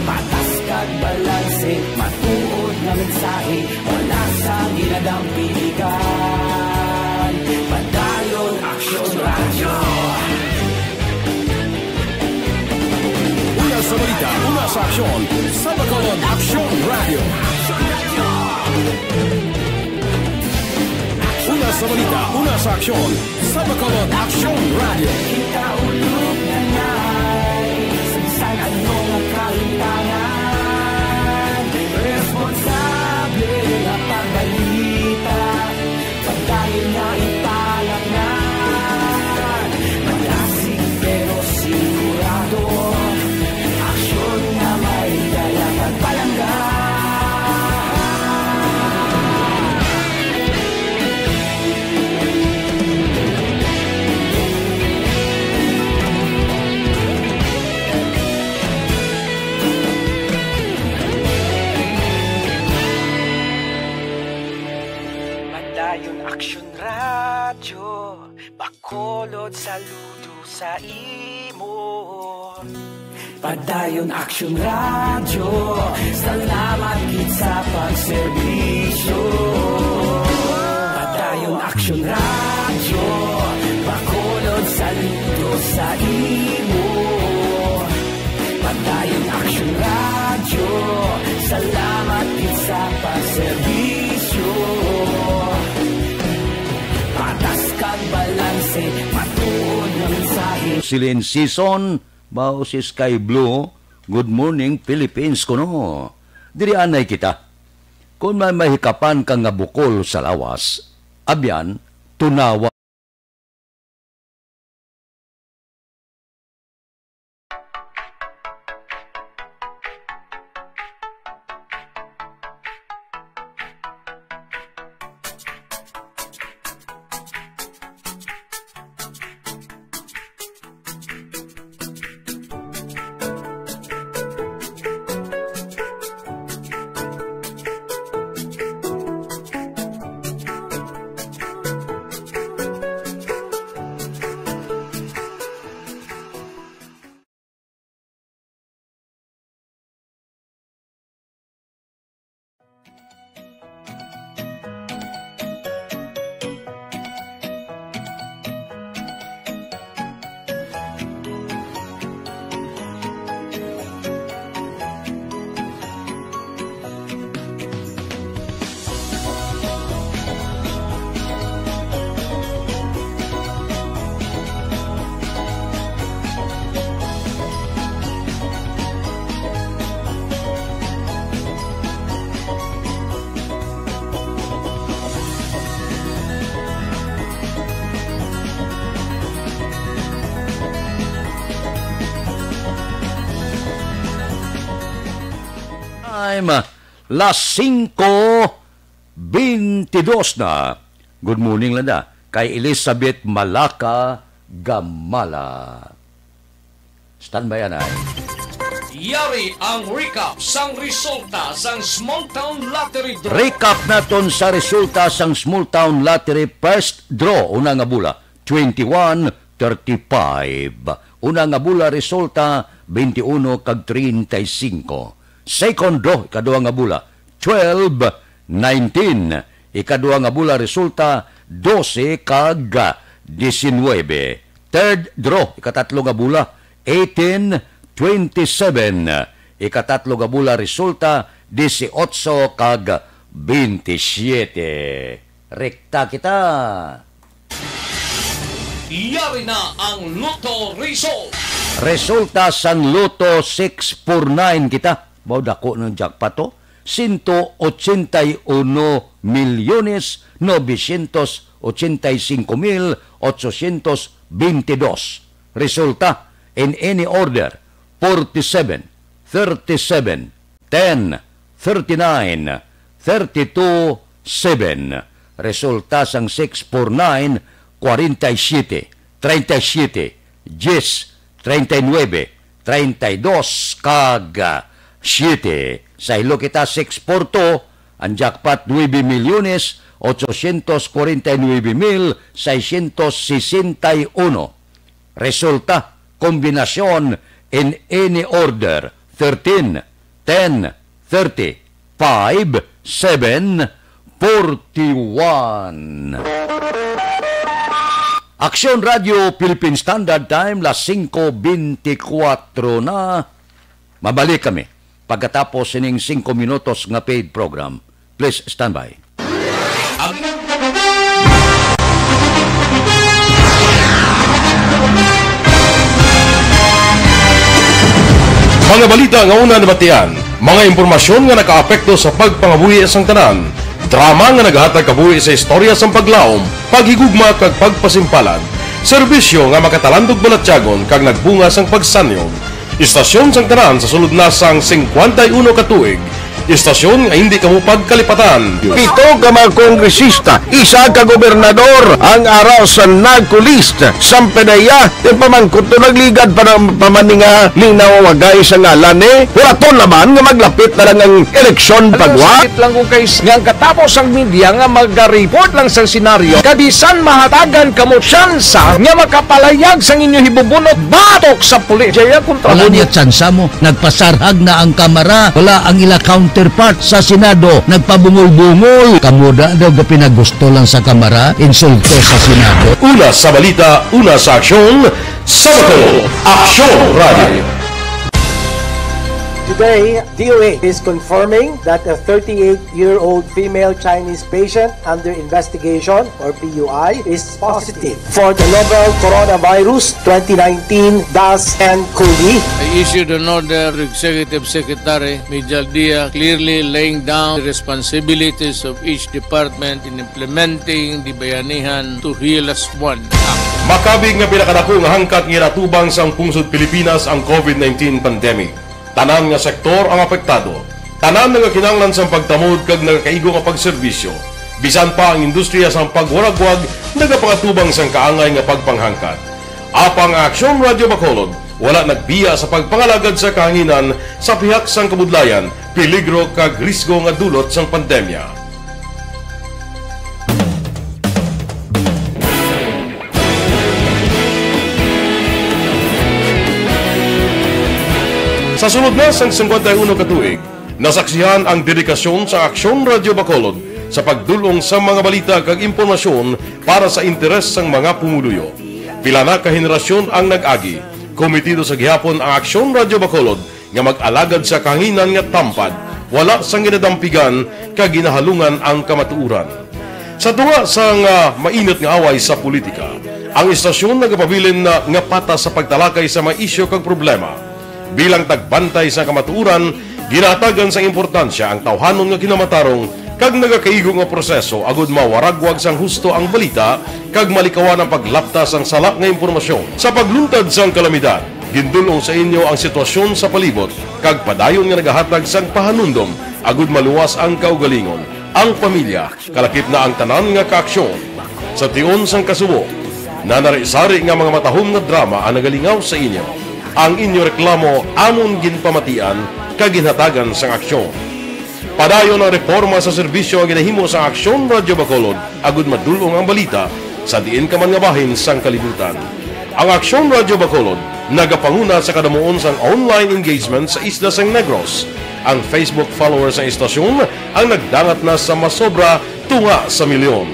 Patas kag balanse, matuod nga mensahe, wala sang ginadampiligan. Padayon Aksyon Radyo. Una sa balita, una sa aksyon, sa Bacolod Aksyon Radyo. Una sa balita, una sa aksyon, sa Bacolod Aksyon Radyo. Kita ulog na ngay, sa bisan ano nga kahintangan, responsable nga pagbalita. Pagdayon nga ipalatngan, malasig pero sigurado, aksyon nga may dala kag palangga. Padayon Aksyon Radyo, Bacolod, saludo sa imo. Padayon Aksyon Radyo, salamat gid sa pagserbisyo. Padayon Aksyon Radyo, Bacolod, saludo sa imo. Padayon Aksyon Radyo, salamat gid sa pagserbisyo. Patas kag balanse, matuod nga mensahe. Silin season, mao si Sky Blue. Good morning, Philippines, kuno. Diri anay kita. Kung may mahikapan ka nga bukol sa lawas, abyan, tunawa. Time, las singko bentidos na. Good morning, Landa. Kay Elizabeth Malaka Gamala. Standby, anay. Yari ang recap sang resulta sang Small Town Lottery Draw. Recap naton sa resulta sang Small Town Lottery First Draw. Una nga bula, twenty-one thirty-five. Una nga bula, resulta, twenty-one kag treinta y cinco. Second draw, ikaduha nga bula, twelve nineteen. Ikaduha nga bula, resulta, dose kag diecinuebe. Third draw, ikatatlo nga bula, eighteen twenty-seven. Ikatatlo nga bula, resulta, dieciocho kag veintisiete. Rekta kita. Yari na ang Lotto Result. Resulta sang Lotto six four nine kita. Mao dako ng jackpot to. Sento ochenta y uno milyones novecientos ochenta y cinco mil ochocientos veintidós. Resulta in any order: forty-seven, thirty-seven, ten, thirty-nine, thirty-two, seven. Resulta sang six four nine, forty-seven, thirty-seven, diyes, treinta y nueve, treinta y dos, kag, ah, siete. Sa Hello Kita six four two, ang jackpot, nuebe milyones, ochocientos kwarenta y nuebe mil seiscientos sesenta y uno. Resulta, kombinasyon in any order, thirteen, ten, thirty, five, seven, forty-one. Aksyon Radio Philippine Standard Time, las singko bentikwatro na. Mabalik kami pagkatapos sining singko minutos nga paid program. Please stand by. Mga balita nga una nabatian, mga impormasyon nga nakaapekto sa pagpangabuhi sang tanan, drama nga nagahatag kabuhi sa istorya sang paglaom, paghigugma kag pagpasimpalan, serbisyo nga makatalandog balatyagon kag nagbunga sang pagsanyog. Istasyon sang tanan sa sulod na sang singkwenta y uno ka tuig. Istasyon nga hindi kamo pagkalipatan. Pito ka mga kongresista, isa ka gobernador ang ara sa NAGCO list. Sampanaya, ti pamangkot to nagligad pa na, pa man ni nga linawagay sa ngalan ni. Wala to naman nga maglapit na lang ang eleksyon. Alam mo, pagwa. Sakit lang kung kay nga ang katapos ang media nga maga-report lang sa senaryo, kabisan mahatagan kamo tsansa nga makapalayag sang inyo hibubunot batok sa pulis. Jaya kontra. Wala mo niya tsansa mo. Nagpasarhag na ang Kamara. Wala ang ila counterpart sa Senado. Nagpabungol-bungol. Kamo da daw ga pinagusto lang sa Kamara, insulto sa Senado. Una sa balita, una sa aksyon, sa Bacolod, Aksyon Radio. Today, D O H is confirming that a thirty-eight-year-old female Chinese patient under investigation, or P U I, is positive for the novel coronavirus twenty nineteen dash N cov. I issued an order to Executive Secretary Mijal Dia, clearly laying down the responsibilities of each department in implementing the Bayanihan to Heal Us One Act. Makabig nga pinakadako nga hangkat nga ginatubang sang pungsod Pilipinas ang covid nineteen pandemic. Tanan nga sektor ang apektado. Tanan nagakinahanglan sang pagtamod kag nagakaigo nga pagserbisyo. Bisan pa ang industriya sang pagwaragwag nagapangatubang sang kaangay nga pagpanghangkat. Apang ang Aksyon Radio Bacolod wala nagbiya sa pagpangalagad sa kahanginan sa pihak sang kabudlayan, peligro kag risgo nga dulot sang pandemya. Sa sulod na sang singkwenta y uno ka tuig, nasaksihan ang dedikasyon sa Aksyon Radio Bacolod sa pagdul-ong sa mga balita kag impormasyon para sa interes sang mga pumuluyo. Pila na ka henerasyon ang nag-agi, komitido sa gihapon ang Aksyon Radio Bacolod nga mag-alagad sa kahanginan nga tampad, wala sang ginadampigan kag ginahalungan ang kamatuoran. Sa tunga sang, ah, mainit nga away sa politika, ang istasyon nagapabilin na nga patas sa pagtalakay sa mga isyu kag problema. Bilang tagbantay sa kamatuoran, ginahatagan sang importansya ang tawhanon nga kinamatarong kag nagakaigo nga proseso agud mawaragwag sang husto ang balita kag malikawan ang paglapta sang sala nga impormasyon. Sa pagluntad sang kalamidad, gindul-ong sa inyo ang sitwasyon sa palibot kag padayon nga nagahatag sang pahanumdom agud maluwas ang kaugalingon, ang pamilya, kalakip na ang tanan nga kaaksyon. Sa tion sang kasubo, nanari-sari nga mga matahom nga drama ang nagalingaw sa inyo. Ang inyo reklamo amon ginpamatian kag ginhatagan sang aksyon. Padayon ang reporma sa serbisyo nga ginahimo sang Aksyon Radio Bacolod agud madul-ong ang balita sa diin ka man nga bahin sang kalibutan. Ang Aksyon Radio Bacolod nagapanguna sa kadamuon sang online engagement sa isla sang Negros. Ang Facebook followers sang istasyon ang nagdangat na sa masobra tunga sa milyon.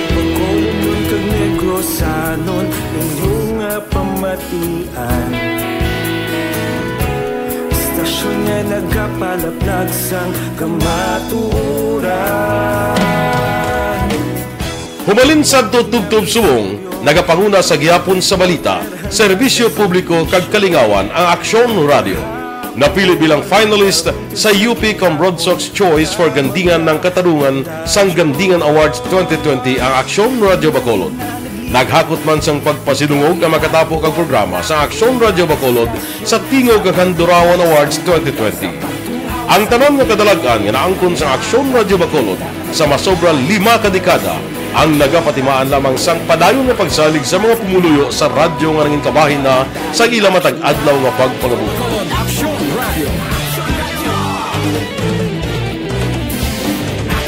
Bacolodnon kag Negrosanon, inyo nga pamatian. Istasyon nga nagapalaplag sang kamatuoran. Humalin sadto tubtob subong, nagapanguna sa gihapon sa balita, serbisyo publiko kag kalingawan ang Aksyon Radio. Napili bilang finalist sa U P Cambronsox Choice for Gandingan ng Katarungan sang Gandingan Awards twenty twenty ang Aksyon Radio Bacolod. Naghakot man sang pagpasidungog nga makatapo kag programa sa Aksyon Radyo Bacolod sa Tingog kag Handurawan Awards twenty twenty. Ang tanan nga kadalag-an nga naangkon sa Aksyon Radyo Bacolod sa masobra lima ka dekada ang nagapatimaan lamang sang padayon nga pagsalig sa mga pumuluyo sa radyo nga nangin kabahin na sa ila matag adlaw nga pagpangabuhi.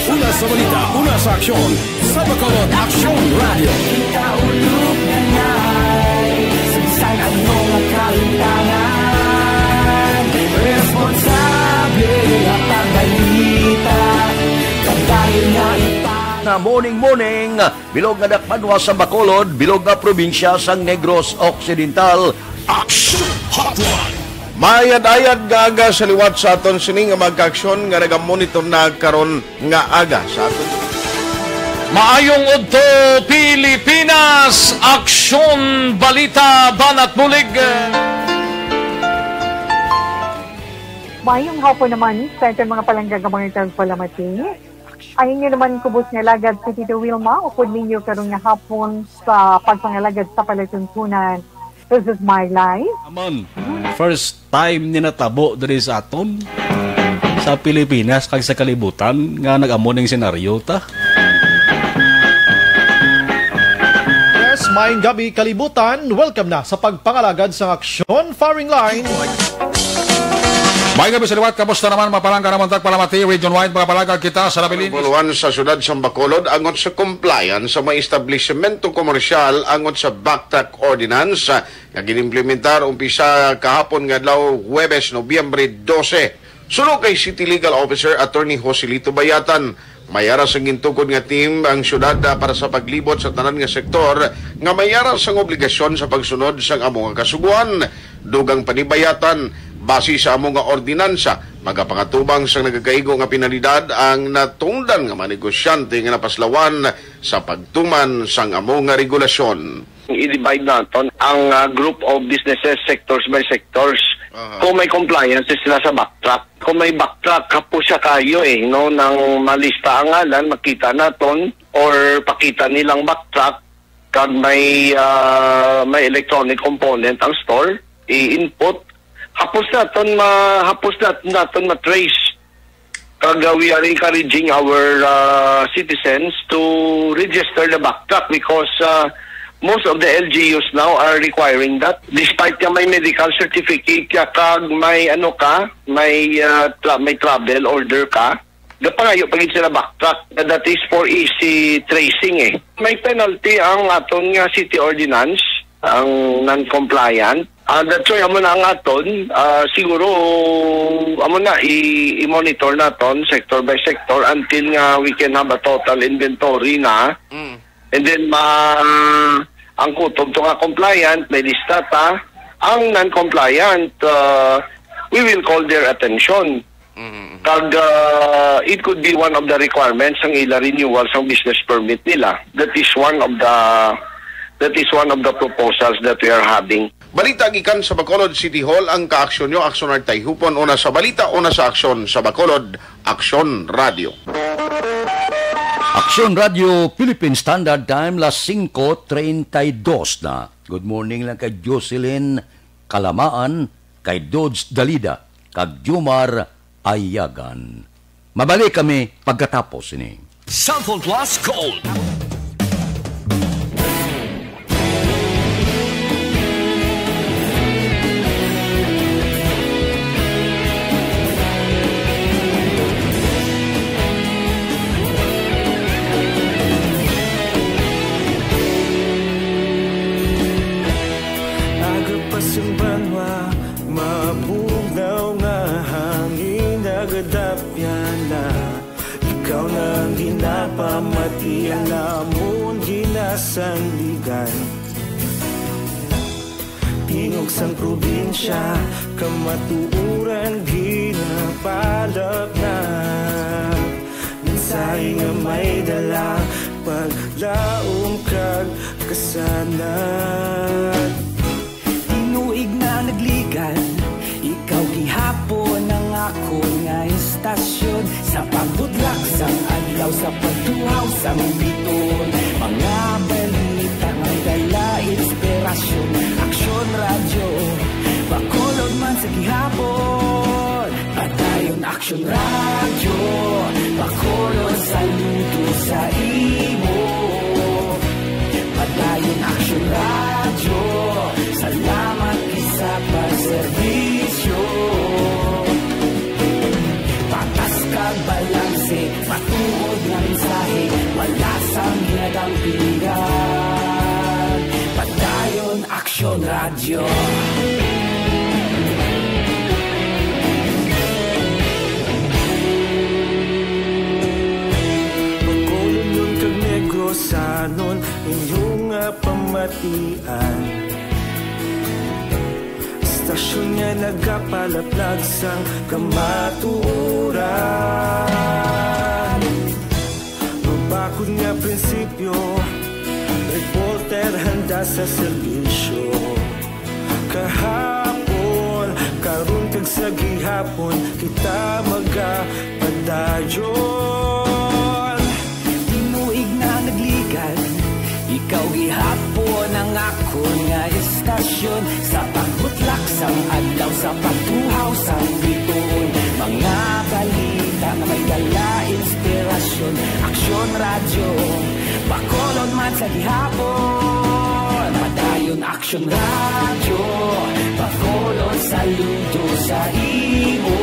Una sa balita, una sa aksyon, sa Bacolod Aksyon Radio. Kita ulog na nai, sa bisan ano nga kalimtangan, responsable nga pagbalita, kadali nga ipa- Na morning, morning, bilog nga dakbanwa sa Bacolod, bilog nga probinsya sang Negros Occidental. Action Hotline. Mayad-ayad nga aga sa liwat sa aton sini nga mga kaaksyon nga nagamonitor na karon nga aga sa aton. Maayong udto, Pilipinas! Aksyon, balita, banat bulig. Maayong hapon naman sa aton mga palangga nga mga tagpalamati. Ang inyo naman kubos nga alagad, si Tito Wilma, upod ninyo karon nga hapon sa pagpangalagad sa palatuntunan. This is my life. Amon, first time ni natabo diri sa aton, sa Pilipinas kag sa kalibutan nga nag-amo ning senaryo ta. Yes, maayong gabi, kalibutan. Welcome na sa pagpangalagad sang aksyon, firing line. Maayong gabi sa liwat. Kamusta naman, mga palangga namon tagpalamati? Region wide, mga palangga, kita sa nabilin. Buluhan sa siyudad sa Bacolod angot sa compliance sa mga establisemento komersyal angot sa Backtrack Ordinance, ah, nga ginimplementar umpisa kahapon nga adlaw, Huwebes, Nobyembre dose. Suno kay City Legal Officer Attorney Joselito Bayatan, may ara sang gintukod nga team ang siyudad, ah, para sa paglibot sa tanan nga sektor nga may ara sang obligasyon sa pagsunod sang amo nga kasugoan. Dugang pa ni Bayatan, base sa amo nga ordinansa, magapangatubang sang nagakaigo nga penalidad ang natungdan nga mga negosyante nga napaslawan sa pagtuman sang amo nga regulasyon. I-divide naton ang, ah, group of businesses sectors by sectors. Aha. Kung may compliance sila sa Backtrack. Kung may Backtrack, hapos siya kayo eh, no? Nang malista ang ngalan, makita naton or pakita nilang Backtrack, kag may, ah, may electronic component ang store, i-input. Hapos naton ma-, hapos nat-, naton ma-trace. Kag, uh, we are encouraging our, uh, citizens to register the Backtrack because, uh, most of the L G Us now are requiring that. Despite nga may medical certificate ka, kag may ano ka, may, uh, tra-, may travel order ka, gapangayo pa gid sila Backtrack. That is for easy tracing eh. May penalty ang aton nga city ordinance, ang non-compliant. Ah, that's why amo na ang aton, ah, siguro, amo na, i-, i-monitor naton sector by sector until nga we can have a total inventory na. Mm. And then, ma-, ang kutob to nga compliant, may lista ta. Ang non-compliant, ah, we will call their attention. Mm. Kag, ah, it could be one of the requirements sang ila renewal sang business permit nila. That is one of the, that is one of the proposals that we are having. Balita gikan sa Bacolod City Hall, ang kaaksyon nyo, Aksyon Art Tayhupon, una sa balita, una sa aksyon sa Bacolod, Aksyon Radio. Aksyon Radio, Philippine Standard Time, las singko treinta y dos na. Good morning lang kay Jocelyn Kalamaan, kay Dodge Dalida, kag Jomar Ayagan. Mabalik kami pagkatapos ini. Cellphone Plus Gold. Aga pa sang banwa, mabugnaw nga hangin nagadapyan na. Ikaw na ang ginapamati, ang amon ginasandigan. Tingog sang probinsya, kamatuoran ginapalapnap. Mensahe nga may dala, paglaom kag kasanag. Tinuig na nagligan, ikaw gihapon ang akon nga istasyon. Sa pagbudlak sang adlaw, sa pagtuhaw sang biton, mga balita nga Sa gihapon, Padayon Aksyon Radyo, Bacolod saludo sa imo. Padayon Aksyon Radyo, salamat gid sa pagserbisyo. Patas kag balanse, matuod nga mensahe, wala sang ginadampigan. Padayon Aksyon Radyo. Bacolodnon kag Negrosanon, inyo nga pamatian. Istasyon nga nagapalaplag sang kamatuoran. Mabakod nga prinsipyo, reporter handa sa serbisyo. Kahapon, karon kag sa gihapon, kita magapadayon. Tinuig na nagligad, ikaw gihapon ang akon nga istasyon. Sa pagbutlak sang adlaw, sa pagtuhaw sang bituon, mga balita nga may dala inspirasyon. Aksyon Radyo, Bacolod man sa gihapon. Padayon Aksyon Radyo, Bacolod saludo sa imo.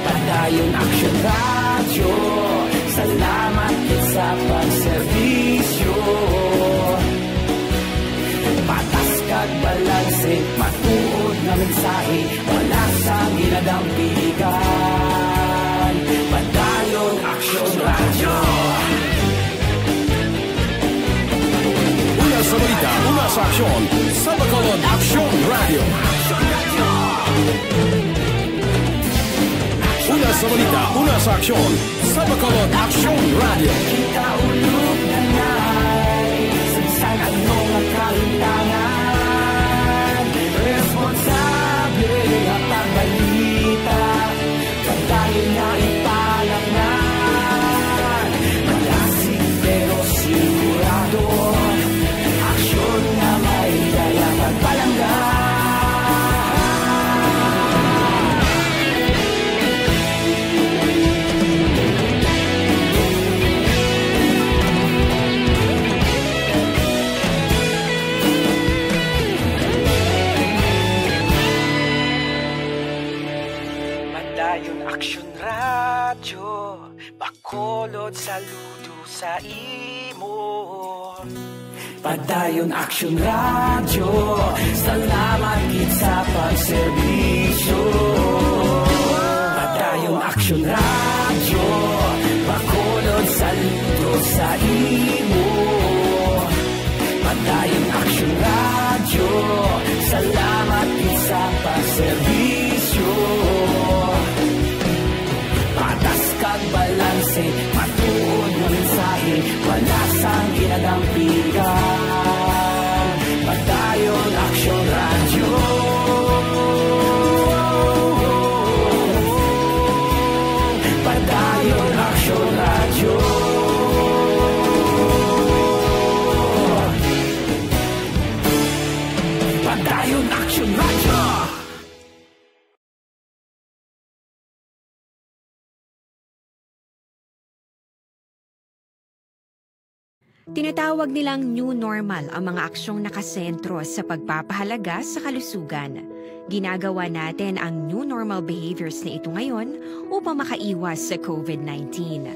Padayon Aksyon Radyo, salamat gid sa pagserbisyo. Patas kag balanse, matuod nga mensahe, wala sang ginadampigan. Padayon Aksyon Radyo. Una sa balita, una sa aksyon, sa Bacolod Aksyon Radyo. Una sa balita, una sa aksyon, sa Bacolod Aksyon Radyo. Kita ulog na na'y sa bisan ano nga kahimtangan. Responsable nga pagbalita, padayon nga ipalatnan. Malasig pero sigurado, aksyon nga may dala pagpalangga. Padayon Aksyon Radyo, Bacolod saludo sa imo. Padayon Aksyon Radyo, salamat gid sa pagserbisyo. Padayon Aksyon Radyo, Bacolod saludo sa imo. Padayon Aksyon Radyo, salamat gid sa pagserbisyo. Patas kag balanse, matuod nga mensahe, wala sang ginadampigan. Padayon Aksyon Radyo. Padayon Aksyon Radyo. Padayon Aksyon Radyo. Tinatawag nilang new normal ang mga aksyong nakasentro sa pagpapahalaga sa kalusugan. Ginagawa natin ang new normal behaviors na ito ngayon upang makaiwas sa covid nineteen.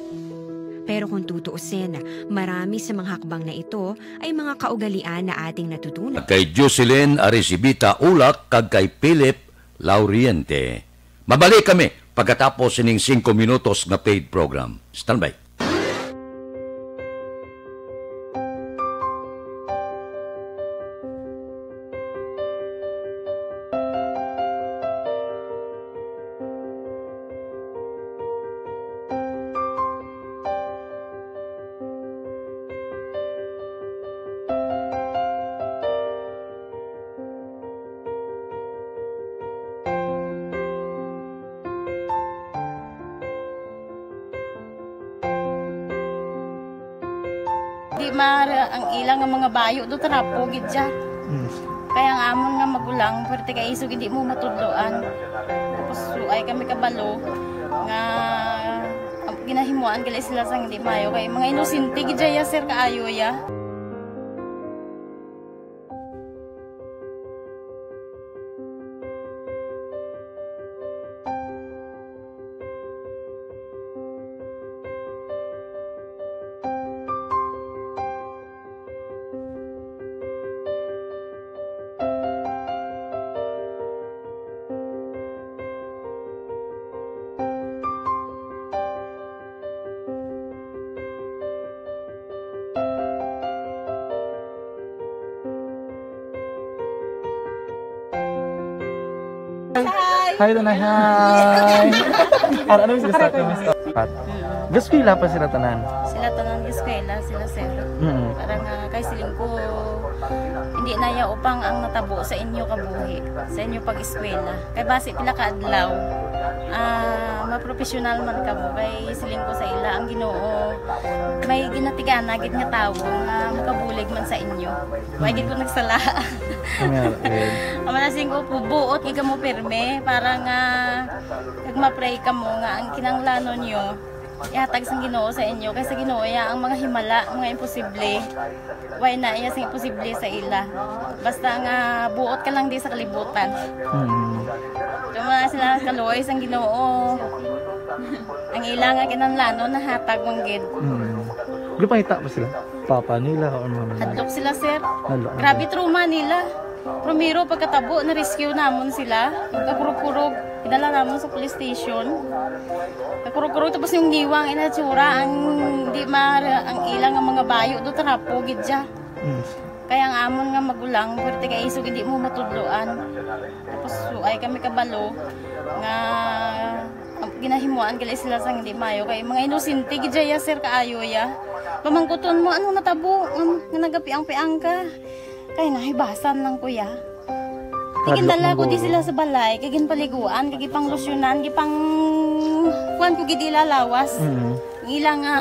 Pero kung tutuusin, marami sa mga hakbang na ito ay mga kaugalian na ating natutunan. Kay Jocelyn Arisibita Ulak kag kay Philip Lauriente. Mabalik kami pagkatapos sining singko minutos nga paid program. Standby. Di maara ang ila nga mga bayo do, trapo gid siya. Mm. Kaya ang amon nga magulang, pwerte kay isog hindi mo matudloan. Tapos, so, ay kami kabalo nga, um, ginahimuan gali sila sang hindi maayo. Kay mga inosente gid ya, sir, kaayo ya. Hi. Hi, Tanay. Hi. Ano, ano yung gusto? Pat? Mm. Gaskwela pa sila tanan? Sila tanan gaskwela, sila, sir. Mm. Parang, ah, kay siling ko, hindi na ya upang ang natabo sa inyo kabuhi, sa inyo pag-eskwela. Kay basi pila ka adlaw, ah, mapropesyonal man kamo. Kay siling ko sa ila, ang Ginoo, may ginatigana gid nga tawo nga makabulig man sa inyo. Wa gid ko nagsala. Nga, eh. Amo na sing ko, buot gid kamo pirme para nga kag ma-pray kamo nga ang kinahanglanon nyo ihatag sang Ginoo sa inyo, kay sa Ginoo ya ang mga himala, mga imposible. Way na iya sing imposible sa ila. Basta nga buot ka lang di sa kalibutan. Mm. Kamo na sila kaluoy sang Ginoo. Ang ila nga kinahanglanon nahatag man gid. Mm. Gipangita pa sila? Papa nila or mama nila? Hadlok sila, sir. Hadlok. Grabe trauma nila. Primero, pagkatabo, na-rescue namon sila. Kakurog-kurog, idala namon sa police station. Kakurog-kurog, tapos yung niwang inatsura, ang di ma-, ang ilang nga mga bayo, do trapo, gid siya. Mm. Kaya ang amon nga magulang, pwerte kay isog, hindi mo matudloan. Tapos, so, ay kami kabalo nga ang ginahimuan gali sila sang hindi maayo. Kay mga inosente gid ya, sir, kaayo ya. Pamangkuton mo, ano natabo? Nga, nga nagapiang-piang ka? Kay nahibasan lang ko ya. Hadlok. Tigindala ko di sila sa balay, kay ginpaliguan, kay gipanglusyonan, gipang kuan ko gid ila lawas. Mm. Ang ila nga,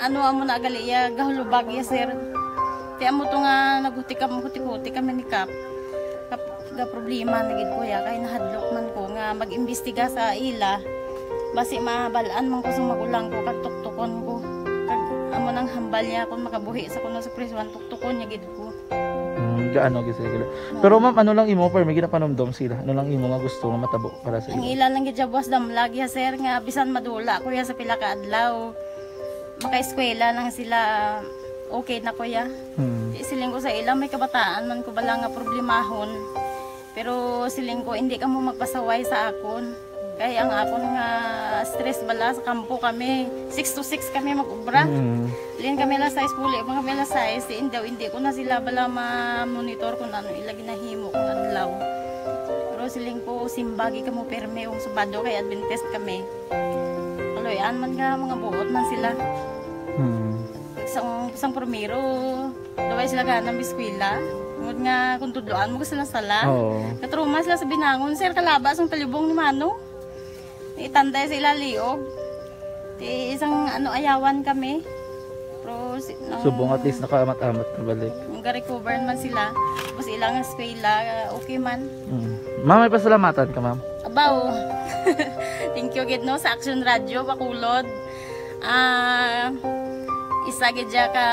ano, amo na gali ya, gahulubag ya, sir. Ti amo to nga naghuti kam-, huti-huti kami ni Kap. Kap-, ga problema na gid ko ya, kay nahadlok man ko nga mag-imbestiga sa ila. Basi mabal-an man ko sa magulang ko, kag tuktukon ko. Kag amo nang hambal niya, kung makabuhi sa kuno sa prisuhan, tuktukon niya gid ko. Mm, gaano gid sila gila. Oo. Pero ma'am, ano lang imo, permi ginapanumdom sila? Ano lang imo nga gusto nga matabo para sa ila? Ang ila lang gid siya buwas damlag ya, sir, nga bisan madula ko ya sa pila ka adlaw, makaeskwela lang sila, okay na ko ya. Hmm. Di siling ko sa ila, may kabataan man ko bala nga problemahon. Pero siling ko, hindi kamo magpasaway sa akon. Kay ang akon nga stress bala sa kampo kami, six to six kami mag-ubra. Mm. Lin kami alas sais, puli pa kami alas sais. Diin daw, hindi ko na sila bala ma-monitor kung ano ila ginahimo kung adlaw. Pero siling ko, simba gid kamo pirme kung Sabado kay Adventist kami. Kaloy-an man nga mga buot man sila. Mm. Sang, sang primero, Daway sila gana mag-eskwela. Tungod nga kung tudloan mo sila sala. Oo. Natrauma sila sa binangon, sir, kalaba sang talibong ni Mano. Itanday sa ila liog. Ti isang, ano, ayawan kami. Pero si, nang Subong at least nakaamat-amat na balik. Nung ga-recover man sila. Tapos ilang eskwela, okay man. Mm. Ma'am, may pasalamatan ka, ma'am? Abaw. Thank you gid, no, sa Action Radio Bacolod. Ah, isa gid siya ka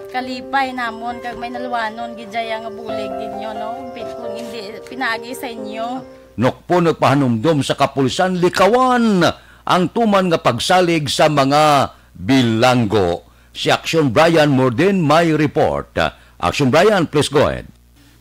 kalipay namon kag may naluwanon gid siya nga bulig ninyo, no? Pi-, kung hindi pinaagi sa inyo. Nokpo nagpahanumdom sa kapulisan, likawan ang tuman nga pagsalig sa mga bilanggo. Si Action Brian Morden may report. Action Brian, please go ahead.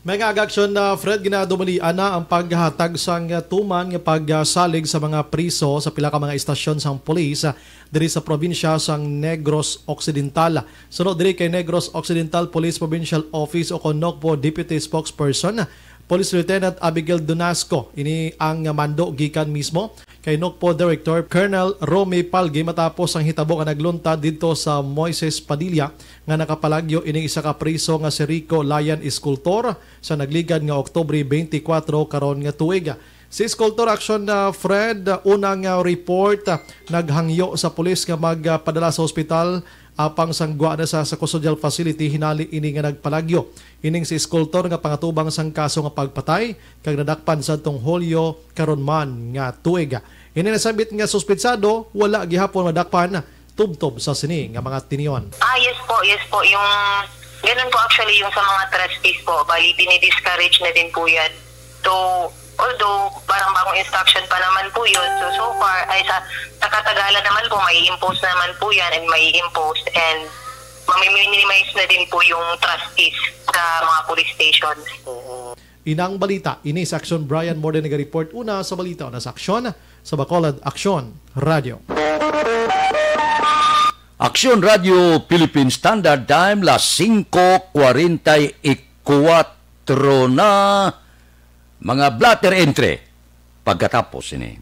Mga kaaksyon, ah, Fred, ginadumalian na ang paghatag sang tuman nga pagsalig sa mga priso sa pila ka mga estasyon sang pulis, ah, diri sa probinsya sang Negros Occidental. Suno diri kay Negros Occidental Police Provincial Office o kon NOCPO Deputy Spokesperson, Police Lieutenant Abigail Donasco, ini ang mando gikan mismo kay NOCPO Director Colonel Romy Palgi matapos ang hitabo nga nagluntad didto sa Moises Padilla nga nakapalagyo ining isa ka priso nga si Rico Layan Escultor sa nagligad nga Oktubre twenty-four karon nga tuig. Si Escultor, Action, ah, Fred, ah, unang, ah, report, ah, naghangyo sa pulis nga magpadala sa ospital Apang sang gwa na sa, sa custodial facility, hinali ini nga nagpalagyo ining si eskultor nga pangatubang sang kaso nga pagpatay kag nadakpan sadtong Hulyo karon man nga tuig. Ini nasambit nga suspetsado wala gihapon madakpan tubtob sa sini nga mga tinion. Ah, yes po, yes po. Yung ganun po actually yung sa mga trustees po. Bali, dinidiscourage na din po yan. So, although parang bagong instruction pa naman po yun. So, so far, ay sa, sa katagalan naman po, may impose naman po yan and may impose and mamiminimize na din po yung trustees sa mga police stations. Inang balita, ini sa Aksyon Brian Morden naga-report una sa balita, una sa Aksyon, sa Bacolod Aksyon Radio. Aksyon Radio Philippine Standard Time, las singko kwarenta y kuwatro na. Mga blotter entry pagkatapos ini.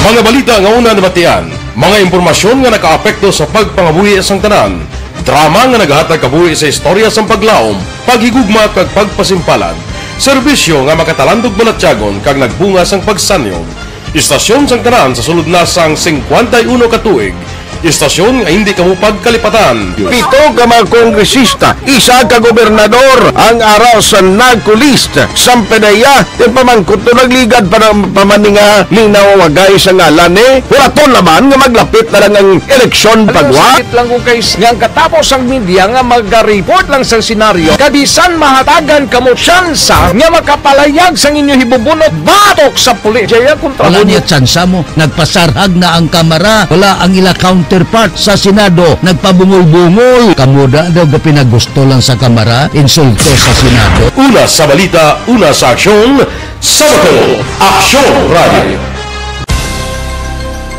Mga balita nga una nabatian, mga impormasyon nga nakaapekto sa pagpangabuhi sang tanan, drama nga nagahatag kabuhi sa istorya sang paglaom, paghigugma kag pagpasimpalan, serbisyo nga makatalandog balatyagon kag nagbunga sang pagsanyog. Istasyon sang tanan sa sulod na sang singkwenta y uno ka tuig. Istasyon nga hindi kamo pagkalipatan. Pito ka mga kongresista, isa ka gobernador ang ara sa NAGCO list. Sang PDEA, ti pamangkot to nagligad pa na, pa man ni nga linawagay sa ngalan ni. Huraton naman nga maglapit na lang ang eleksyon. Ano pagwa. Sakit lang kung kay s-, nga ang katapos ang media nga maga-report lang sa senaryo, kabisan mahatagan kamo tsansa nga makapalayag sang inyo hibubunot batok sa pulis. Jaya kontra. Wala mo niya tsansa mo. Nagpasarhag na ang Kamara. Wala ang ila counterpart sa Senado. Nagpabungol-bungol. Kamo da daw gapinagusto lang sa Kamara. Insulto sa Senado. Una sa balita, una sa aksyon, sa Bacolod, Aksyon Radio.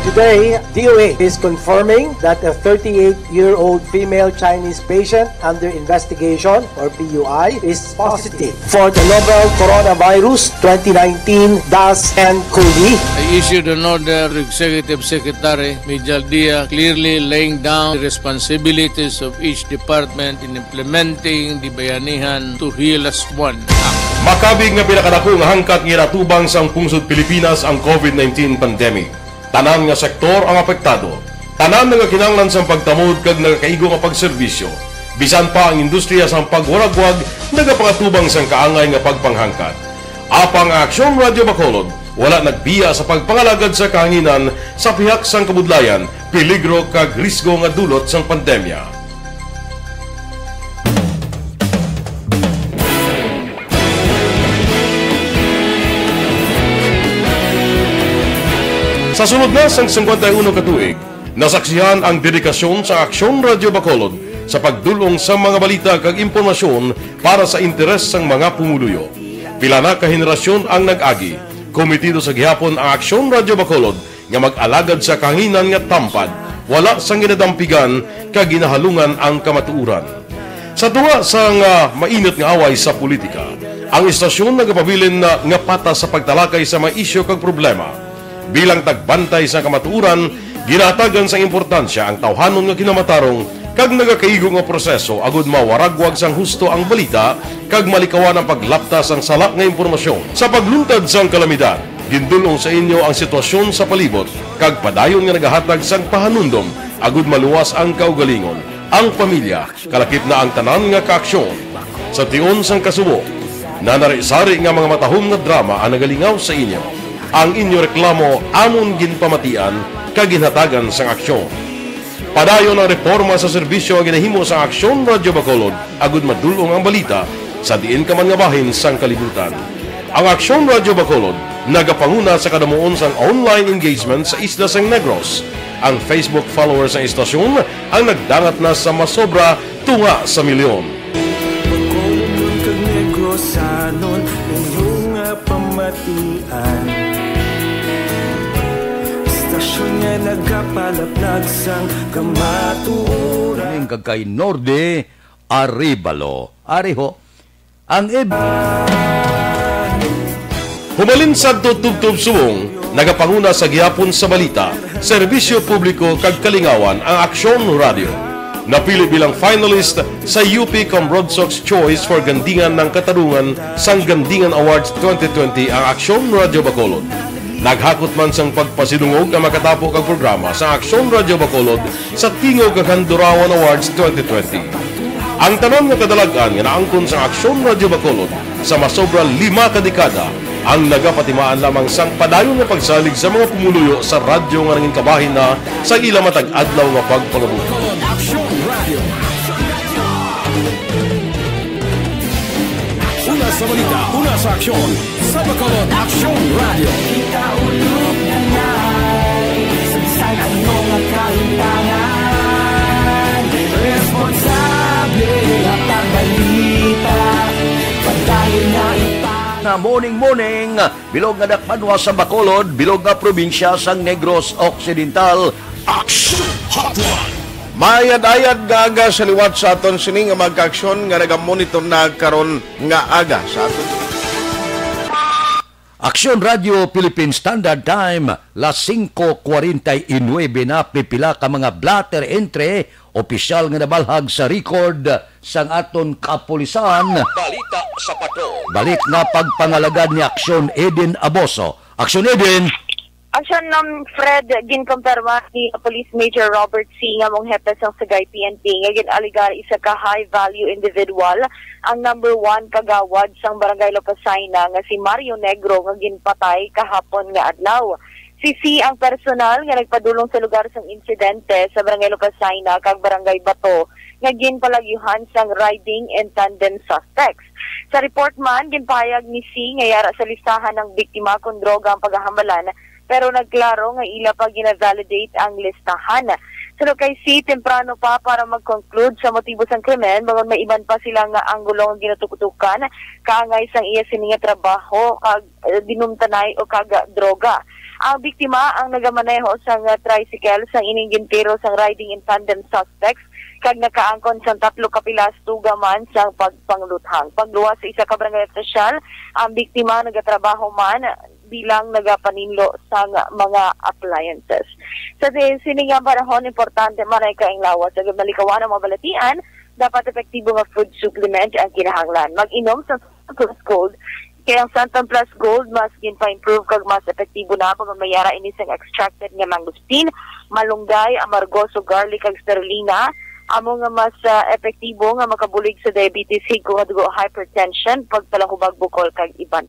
Today, D O A is confirming that a thirty-eight-year-old female Chinese patient under investigation, or P U I, is positive for the novel coronavirus twenty nineteen dash N cov. I issued an order to Executive Secretary Mijal Dia, clearly laying down the responsibilities of each department in implementing the Bayanihan to Heal Us One Act. Makabig nga pinakadako nga hangkat nga ginatubang sang pungsod Pilipinas ang covid nineteen pandemic. Tanan nga sektor ang apektado. Tanan nagakinahanglan sang pagtamod kag nagakaigo nga pagserbisyo. Bisan pa ang industriya sang pagwaragwag nagapangatubang sang kaangay nga pagpanghangkat. Apang ang Aksyon Radio Bacolod wala nagbiya sa pagpangalagad sa kahanginan sa pihak sang kabudlayan, peligro kag risgo nga dulot sang pandemya. Sa sulod na sang singkwenta y uno ka tuig, nasaksihan ang dedikasyon sa Aksyon Radio Bacolod sa pagdul-ong sa mga balita kag impormasyon para sa interes sang mga pumuluyo. Pila na ka henerasyon ang nag-agi. Komitido sa gihapon ang Aksyon Radio Bacolod nga mag-alagad sa kahanginan nga tampad, wala sang ginadampigan kag ginahalungan ang kamatuoran. Sa tunga sang, ah, mainit nga away sa politika, ang istasyon nagapabilin na nga patas sa pagtalakay sa mga isyu kag problema. Bilang tagbantay sa kamatuoran, ginahatagan sang importansya ang tawhanon nga kinamatarong kag nagakaigo nga proseso agud mawaragwag sang husto ang balita kag malikawan ang paglapta sang sala nga impormasyon. Sa pagluntad sang kalamidad, gindul-ong sa inyo ang sitwasyon sa palibot kag padayon nga nagahatag sang pahanumdom agud maluwas ang kaugalingon, ang pamilya, kalakip na ang tanan nga kaaksyon. Sa tion sang kasubo, nanari-sari nga mga matahom nga drama ang nagalingaw sa inyo. Ang inyo reklamo amon ginpamatian kag ginhatagan sang aksyon. Padayon ang reporma sa serbisyo nga ginahimo sa Aksyon Radyo Bacolod agud madul-ong ang balita sa diin ka man nga bahin sang kalibutan. Ang Aksyon Radyo Bacolod nagapanguna sa kadamuon sang online engagement sa isla sang Negros. Ang Facebook followers sang istasyon ang nagdangat na sa masobra tunga sa milyon. Bacolodnon kag Negrosanon, inyo nga pamatian. Istasyon nga nagapalaplag sang kamatuoran. Ning kag kay Norde Arevalo. Ari ho, ang ib- Humalin sadto tubtob subong, nagapanguna sa gihapon sa balita, serbisyo publiko kag kalingawan ang Aksyon Radio. Napili bilang finalist sa U P Cambrodsoc's Choice for Gandingan ng Katarungan sang Gandingan Awards twenty twenty ang Aksyon Radyo Bacolod. Naghakot man sang pagpasidungog ang makatapo kag programa sa Aksyon Radyo Bacolod sa Tingog kag Handurawan Awards twenty twenty. Ang tanan nga kadalag-an nga naangkon sa Aksyon Radyo Bacolod sa masobra lima ka dekada ang nagapatimaan lamang sang padayon nga pagsalig sa mga pumuluyo sa radyo nga nangin kabahin na sa ila matag adlaw nga pagpangabuhi. Aksyon Radio. Una sa balita, una sa aksyon, sa Bacolod Aksyon Radio. Kita ulog na nga, sa ang mga kalimtangan. Responsable at ang balita, padayon na ipang- Na morning, morning. Bilog nga dakpanwa sa Bacolod, bilog nga probinsya sang Negros Occidental. Action Hotline. Mayad-ayad nga aga sa liwat sa aton sini nga mga kaaksyon nga nagamonitor na karon nga aga sa aton. Aksyon Radio Philippine Standard Time, las singko kwarenta y nuebe na, pipila ka mga blotter entry, opisyal nga nabalhag sa record sang aton kapulisan. Balita sa patrol. Balik nga pagpangalagad ni Aksyon Eden Aboso. Aksyon Eden! Aksyon, um, Fred, ginkumpirma ni Police Major Robert C. nga among hepe sang Sagay P N P nga gin-alegar isa ka high-value individual ang number one kagawad sang Barangay Lopasayna nga si Mario Negro nga ginpatay kahapon nga adlaw. Si C ang personal nga nagpadulong sa lugar sang insidente sa Barangay Lopasayna kag Barangay Bato nga ginpalagyuhan sang riding in tandem suspects. Sa report man, ginpahayag ni C nga yara sa listahan ang biktima kon droga ang paghahambalan, pero nagklaro nga ila pa gina-validate ang listahan. Suno kay C, temprano pa para mag-conclude sa motibo sang krimen, bangod may iban pa sila nga anggulo nga ginatuktukan kaangay sang iya sini nga trabaho kag, eh, dinumtanay o kag droga. Ang biktima ang nagamaneho sang tricycle sang ining gintiro sang riding in tandem suspects kag nakaangkon sang tatlo ka pilas tuga man sang pagpangluthang. Pagluwas sa isa ka barangay opisyal, ang biktima nagatrabaho man bilang nagapaninlo sang mga appliances. Sa di-, sini nga panahon, importante man ang kainglawas. Agud malikawan ang mga balatian, dapat epektibo nga food supplement ang kinahanglan. Mag-inom sa Santon Plus Gold, kay ang Santon Plus Gold mas ginpa-improve kag mas epektibo na, bangod may yara ini sang extracted nga mangosteen, malunggay, amargoso, garlic, kag spirulina, amo nga mas, ah, epektibo nga makabulig sa diabetes, higko nga dugo, hypertension, pagpalahubag bukol, kag iban.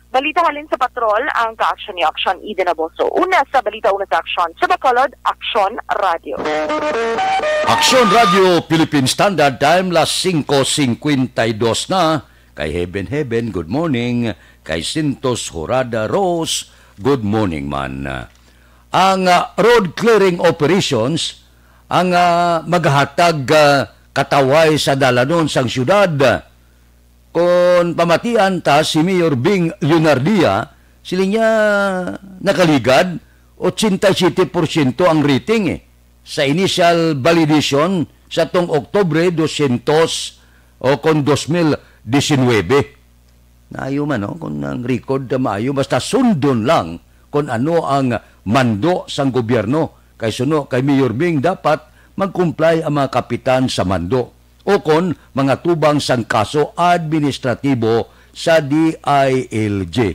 Balita halin sa patrol, ang kaaksyon ni Aksyon Eden Aboso. Una sa balita, una sa aksyon. Sa Bacolod, Aksyon Radio. Aksyon Radio, Philippine Standard Time, las singko singkwenta y dos na. Kay Heaven Heaven, good morning. Kay Sintos Horada Rose, good morning man. Ang, ah, road clearing operations ang, ah, magahatag, ah, kataway sa dalanon sang syudad. Kon pamatian ta si Mayor Bing Leonardia, siling niya nakaligad, ochenta y siete porsyento ang rating, eh, sa initial validation sa tong Oktubre dosyentos o kon dos mil disinwebe. Naayo man, no? Kung ang record na maayo, basta sundon lang kung ano ang mando sang gobyerno. Kay suno kay Mayor Bing, dapat mag-comply ang mga kapitan sa mando o kon mga tubang sang kaso administratibo sa D I L G.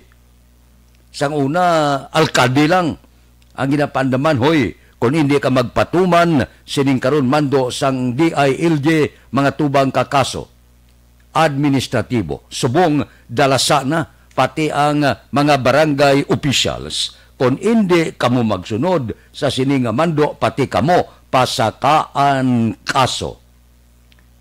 Sang una, alkalde lang ang ginapaandaman, hoy, kung hindi ka magpatuman sining karon mando sang D I L G, mga tubang ka kaso administratibo, subong dalasa na pati ang mga barangay officials. Kon indi kamo magsunod sa sini nga mando, pati kamo pasakaan kaso.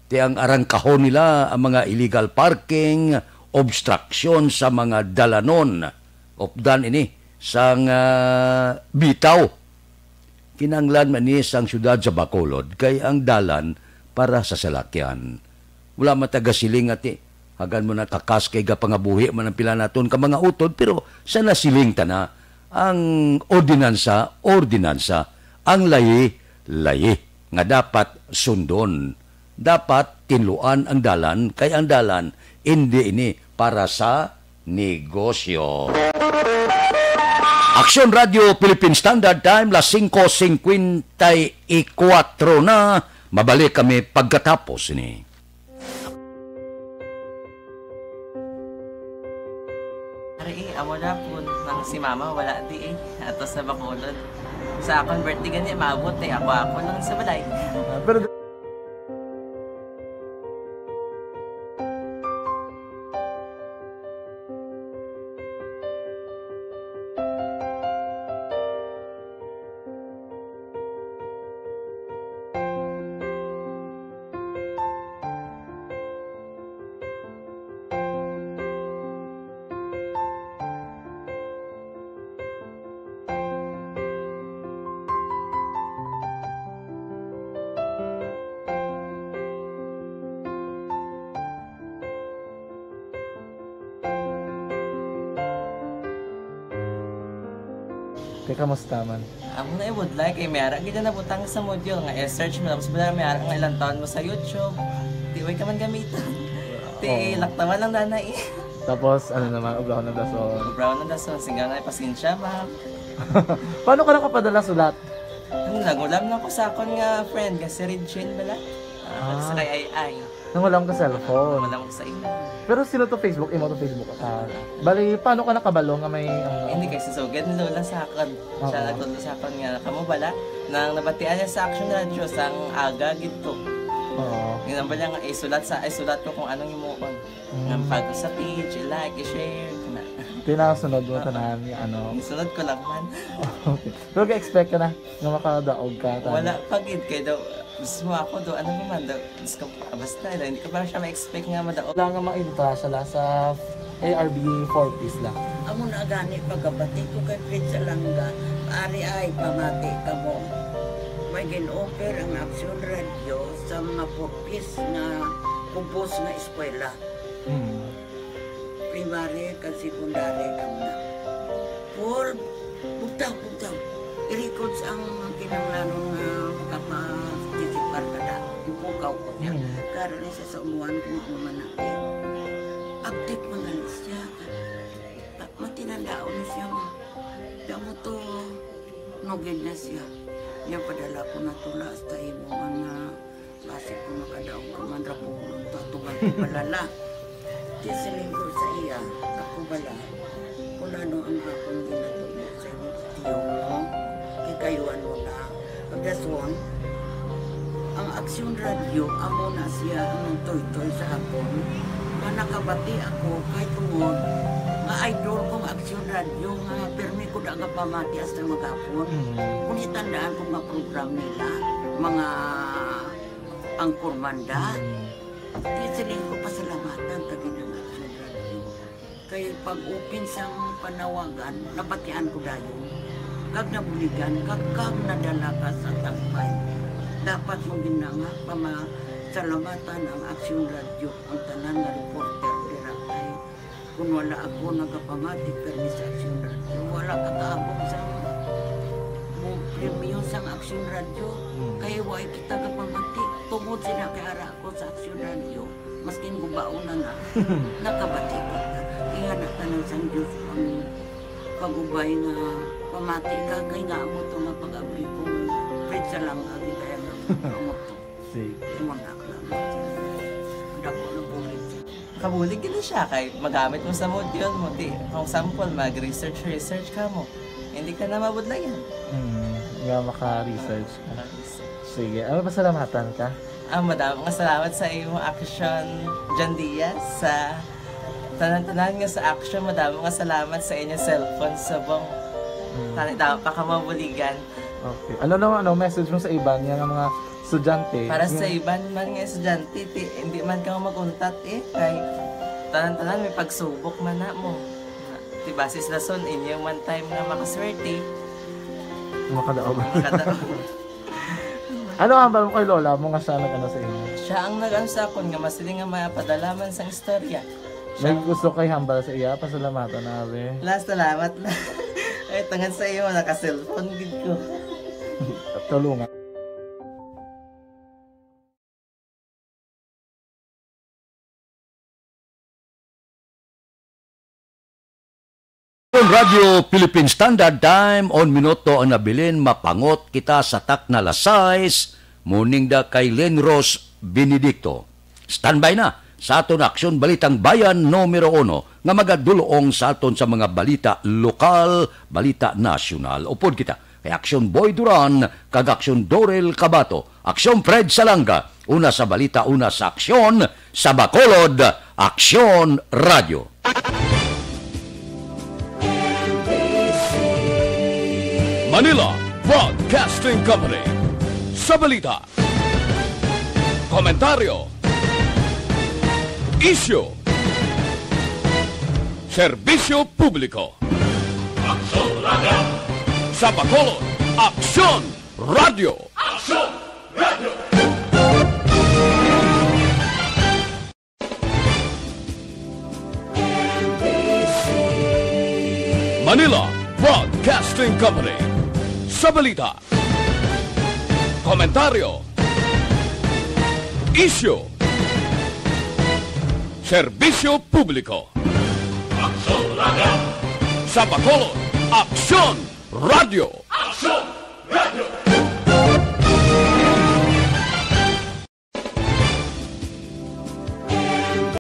Ti ang arangkahon nila ang mga illegal parking, obstruction sa mga dalanon. Updan ini sang, ah, bitaw. Kinahanglan man ni sang siyudad sa Bacolod kay ang dalan para sa salakyan. Wala man ta gasiling nga ti, hagan mo na kakas kay gapangabuhi man ang pila naton ka mga utod, pero sa nasiling ta na, ang ordinansa, ordinansa, ang layi, layi, nga dapat sundon. Dapat tinluan ang dalan, kay ang dalan, hindi ini para sa negosyo. Aksyon Radio Philippine Standard Time, las singko singkwenta y kuwatro na. Mabalik kami pagkatapos ni. Ari, eh, amo na po, nang si mama wala di eh. Ato sa Bacolod. Sa akon birthday gani, maabot eh. Ako, ako lang sa balay. Ah, pero Te, kamusta man? Amo na, eh, would like, eh, may ara gid na nabutang sa module nga i-search mo, tapos wala may ara nga ilang taon mo sa YouTube. Di, way ka man gamitan. Ti, Oo. Laktawan lang, nanay. Tapos, ano naman, ubraw na dason. Ubraw na dason, singga na, pasensya, ma'am. Paano ka nakapadala sulat? Ano, nangulam lang ko sa akon nga friend, nga si Regine bala. Ah, Ah. Sa kay Ay Ay. Nangulam ka cellphone? Nangulam ko sa imo. Pero sino to Facebook? Imo to Facebook? Ah, bali, paano ka nakabalo nga may, ano? Hindi, kay si Sugad ni Lola sa akon. Siya Oo. Nagtudlo sa akon nga, kamo bala, nang nabatian niya sa Action Radio, sang aga gid to. Oo. Yun ang bala nga, isulat sa, isulat ko kung anong imuon. Mm. Nga pag sa page, i-like, i-share, kana. Tinasunod mo tanan nga ano. Isunod ko lang man. Okay. Pero ga-expect ka na nga makadaog ka, tama? Wala pa gid, kay daw, mismo ako daw, ano naman daw, Diyos ko, basta daw, hindi ko pa siya ma-expect nga madaog. Wala nga mainta siya la sa A R B four Ps la. Amo na gani pagkabati ko kay Fred Salanga, ari ay pamati kamo. May gin-offer ang Action Radio sa mga four Ps nga kubos nga eskwela. Mm. Primary kag secondary kam na. Paul, bugtaw, bugtaw. I-records ang kinahanglanon nga makaparticipar ka na. Ipukaw ko niya. Mm. Karon ni sa, sa umuan ko nga umanak, eh. Update man gani siya. Pa-, matinandaon na siya, ma. Damo to, nugid na siya. Niya padala ko na tula hasta imo man nga Basi kung makadaog ka man ra po, tatugan ko pala la. Di siling ko sa iya, ako bala, kung ano ang akong ginatubig sa imo, tiyo mo, kikayuan mo na. Pagdason, ang Aksyon Radio, amo na siya ang nagtoy-toy sa akon, nga nakabati ako kay tungod nga idol kong Aksyon Radio, nga pirmi ko da nga pamati hasta maghapon. Mm. Kung itandaan ko nga program nila, mga Angkor Manda. Mm. Di siling ko pasalamatan ta gid ang Action Radio. Kay pag-open sang panawagan, nabatian ko dayon. Kag nabuligan, kag, kag nadala ka sa tagbay. Dapat mo gid na nga pamasalamatan ang Action Radio, ang tanan nga reporter dira kay Kung wala ako nagapamati permi sa Action Radio, wala ka kaabot sa mo premyo sang Action Radio. Hmm. Kay way kita gapamati. Tungod sila kay ara ako sa Action Radio, maskin gubaon na na, nakabati kita. Kaya na tanan sang Diyos ang pag-ubay nga pamati ka, kay nga amo to nga pag-abri ko, Fred Salanga, di kaya nga amo to. Sige. Imo na, dako na bulig. Kabulig gid siya kay magamit mo sa module mo, di, for example, mag-research, research ka mo. Hindi ka na mabudlayan. Hmm, nga maka-research ka. Maka-research. Sige, ano, pasalamatan ka? Ah, madamo nga salamat sa imo Action, John Diaz, sa tanan-tanan nga sa Action, madamo nga salamat sa inyo cellphone subong. Hmm. Tani, dapat pa ka mabuligan. Okay. Ano naman, ano, message mo sa iban nga mga estudyante? Para sa iban man nga estudyante, ti, hindi man ka mag-untat eh. Kay tanan-tanan may pagsubok man na mo. Ti, basis lason, inyo man time nga makaswerte. Makadaog. Makadaog. Ano ang hambal mo kay lola mo nga siya nag-ano sa imo? Siya ang nag-ano sa akon nga masiling nga mapadala man sang istorya. May gusto kay hambal sa iya, pasalamatan na, abi. La, salamat na. Ay, tungod sa imo, naka-cellphone gid ko. Tulungan. Ang Radyo Philippine Standard Time, on minuto ang nabilin, mapangot kita sa takna las sais, muning da kay Lenros Benedicto. Standby na sa aton Aksyon Balitang Bayan numero uno nga magadulong sa aton sa mga balita lokal, balita nasyonal. Upod kita kay Aksyon Boy Duran kag Aksyon Dorel Cabato, Aksyon Fred Salanga, una sa balita, una sa aksyon, sa Bacolod, Aksyon Radio. Manila Broadcasting Company. Sa balita, komentaryo, isyu, serbisyo publiko. Aksyon Radio. Sa Bacolod, Aksyon Radio. Aksyon Radio. Manila Broadcasting Company. Sa balita, komentaryo, isyu, serbisyo publiko. Aksyon Radio. Sa Bacolod, Aksyon Radio.